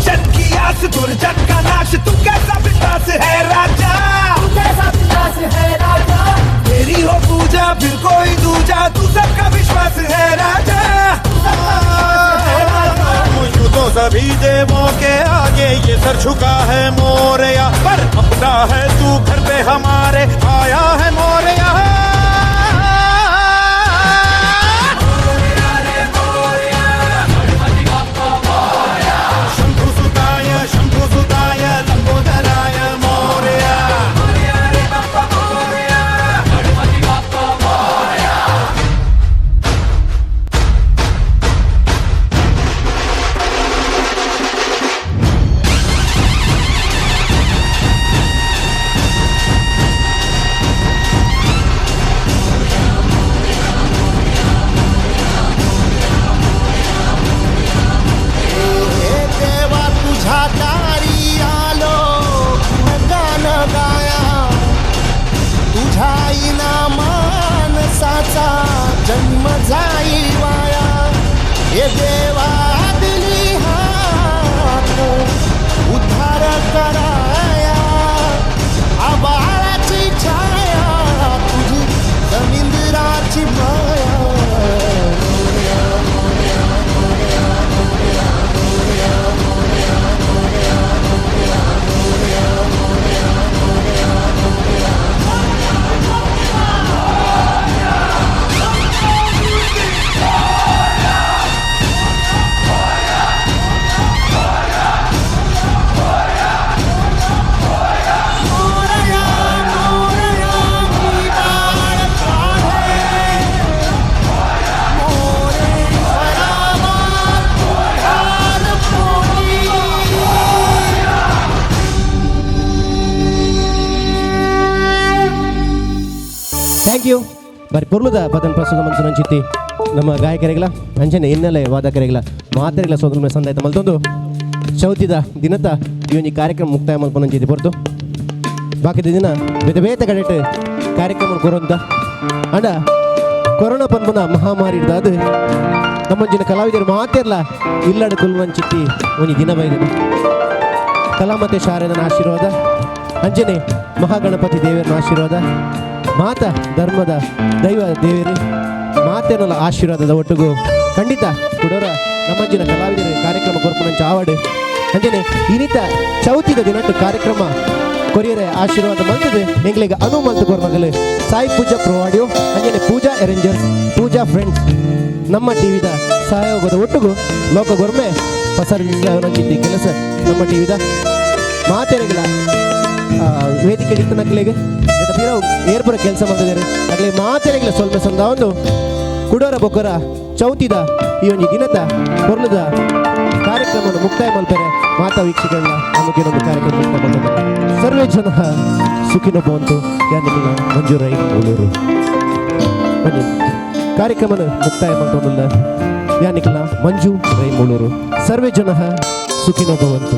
जन की आस दुर्जन का नाश, तू कैसा बिंदास है राजा, तू कैसा बिंदास है राजा. तेरी हो पूजा फिर कोई दूजा, तू सबका विश्वास है राजा, तू सबका विश्वास है राजा. यूं तो सभी देवों के आगे ये सर झुका है मोरया, पर अपना है तू घर पे हमारे आया है मोरया. शंभु सुताय शंभु सुताय लंबोदराय मोरया. हे देवा तुझ्या दारी आलो गान गाया, तुझ्या इना मानसाचा जन्म जाई वाया. हे देवा दिली हात उद्धार कराया, आबाळाची छाया तुझी समिंद्राची माया. मोरया मोरया मी बाळ काढे, मोरेश्वरा तुझाल पोटी. Thank you. ಬಾರಿ ಪೊರ್ಲುದ ಪದನ್ ಪ್ರಸ್ತುತ ಮನಸ್ಸು ನಂಚಿತ್ತಿ ನಮ್ಮ ಗಾಯಕರಿಗಳ ಅಂಚನೆ ಹಿನ್ನೆಲೆ ವಾದಕರಿಗಳ ಮಾತೆರಿಗಳ ಸೋದರ ಸಂದಾಯ್ತ ಮಲ್ತೊಂದು ಚೌತಿದ ದಿನತ ಈ ಒಂಜಿ ಕಾರ್ಯಕ್ರಮ ಮುಕ್ತಾಯ ಮಲ್ಪೊನಂಚಿತ್ತಿ ಪೊರ್ತು. ಬಾಕಿದ ದಿನ ಬೇತೆ ಬೇತೆ ಕಡೆಟ್ ಕಾರ್ಯಕ್ರಮ ಕೊರೊಂತ ಅಂಡ ಕೊರೋನಾ ಪನ್ಪುನ ಮಹಾಮಾರಿ ಹಿಡ್ದಾದ್ ನಮ್ಮಂಚಿನ ಕಲಾವಿದರು ಮಾತೆರ್ಲ ಇಲ್ಲಡ ಕುಲ್ವಂಚಿತ್ತಿ ಒಂಜಿ ದಿನ ಬೈದನು. ಕಲಾಮತೆ ಶಾರದನ ಆಶೀರ್ವಾದ ಅಂಜನೆ ಮಹಾಗಣಪತಿ ದೇವರನ ಆಶೀರ್ವಾದ, ಮಾತ ಧರ್ಮದ ದೈವ ದೇವರು ಮಾತೇನಲ್ಲ ಆಶೀರ್ವಾದದ ಒಟ್ಟಿಗೂ ಖಂಡಿತ ಕುಡೋರ ನಮ್ಮಂಜಿನ ಕಲಾವಿದರು ಕಾರ್ಯಕ್ರಮ ಕೊರ್ಪುನಂಚ ಆವಾಡು. ಅಂಜನೆ ಇನಿತ ಚೌತಿದ ದಿನಟ್ಟು ಕಾರ್ಯಕ್ರಮ ಕೊರಿಯರೆ ಆಶೀರ್ವಾದ ಮಂತದೆ ಎಂಗ್ಲಿಗೆ ಅನು ಮಂತು ಕೊರ್ಮಗಲು ಸಾಯಿ ಪೂಜಾ ಪ್ರೊವಾಡಿಯೋ ಅಂಜನೆ ಪೂಜಾ ಅರೇಂಜರ್ಸ್ ಪೂಜಾ ಫ್ರೆಂಡ್ಸ್ ನಮ್ಮ ಟಿವಿದ ಸಹಯೋಗದ ಒಟ್ಟಿಗೂ ಲೋಕ ಗೊರ್ಮೆ ಪಸರಿಸಿದ ಕೆಲಸ ನಮ್ಮ ಟಿವಿದ ಮಾತೆರೆಗಳ ವೇದಿಕೆ ನಕ್ಲೆಗೆ ಏರ್ಪುರ ಕೆಲಸ ಮಾಡ್ತಿದ್ದಾರೆ ಆಗಲೇ ಮಾತೆರೆಗಳ ಸ್ವಲ್ಪ ಸಂದ ಒಂದು ಕುಡೋರ ಬೊಕ್ಕರ ಚೌತಿದ ಈ ಒಂದು ದಿನದ ಕೊರ್ಲದ ಕಾರ್ಯಕ್ರಮವನ್ನು ಮುಕ್ತಾಯ ಮಲ್ಪೆರೆ ಮಾತಾ ವೀಕ್ಷಕರನ್ನ ನಮಗೇನೊಂದು ಕಾರ್ಯಕ್ರಮ ಮುಕ್ತಾಯ ಮಾಡ್ತಾರೆ. ಸರ್ವೇ ಜನ ಸುಖಿನೋ ಭವಂತು. ಯಾನಿಲ್ಲ ಮಂಜೂರೈ ಉಳೂರು ಬನ್ನಿ ಕಾರ್ಯಕ್ರಮನ ಮುಕ್ತಾಯ ಮಾಡ್ತೊಂದುಲ್ಲ ಯಾನಿಕಲ ಮಂಜು ರೈ ಮುಳೂರು. ಸರ್ವೇ ಜನ ಸುಖಿನೋ ಭವಂತು.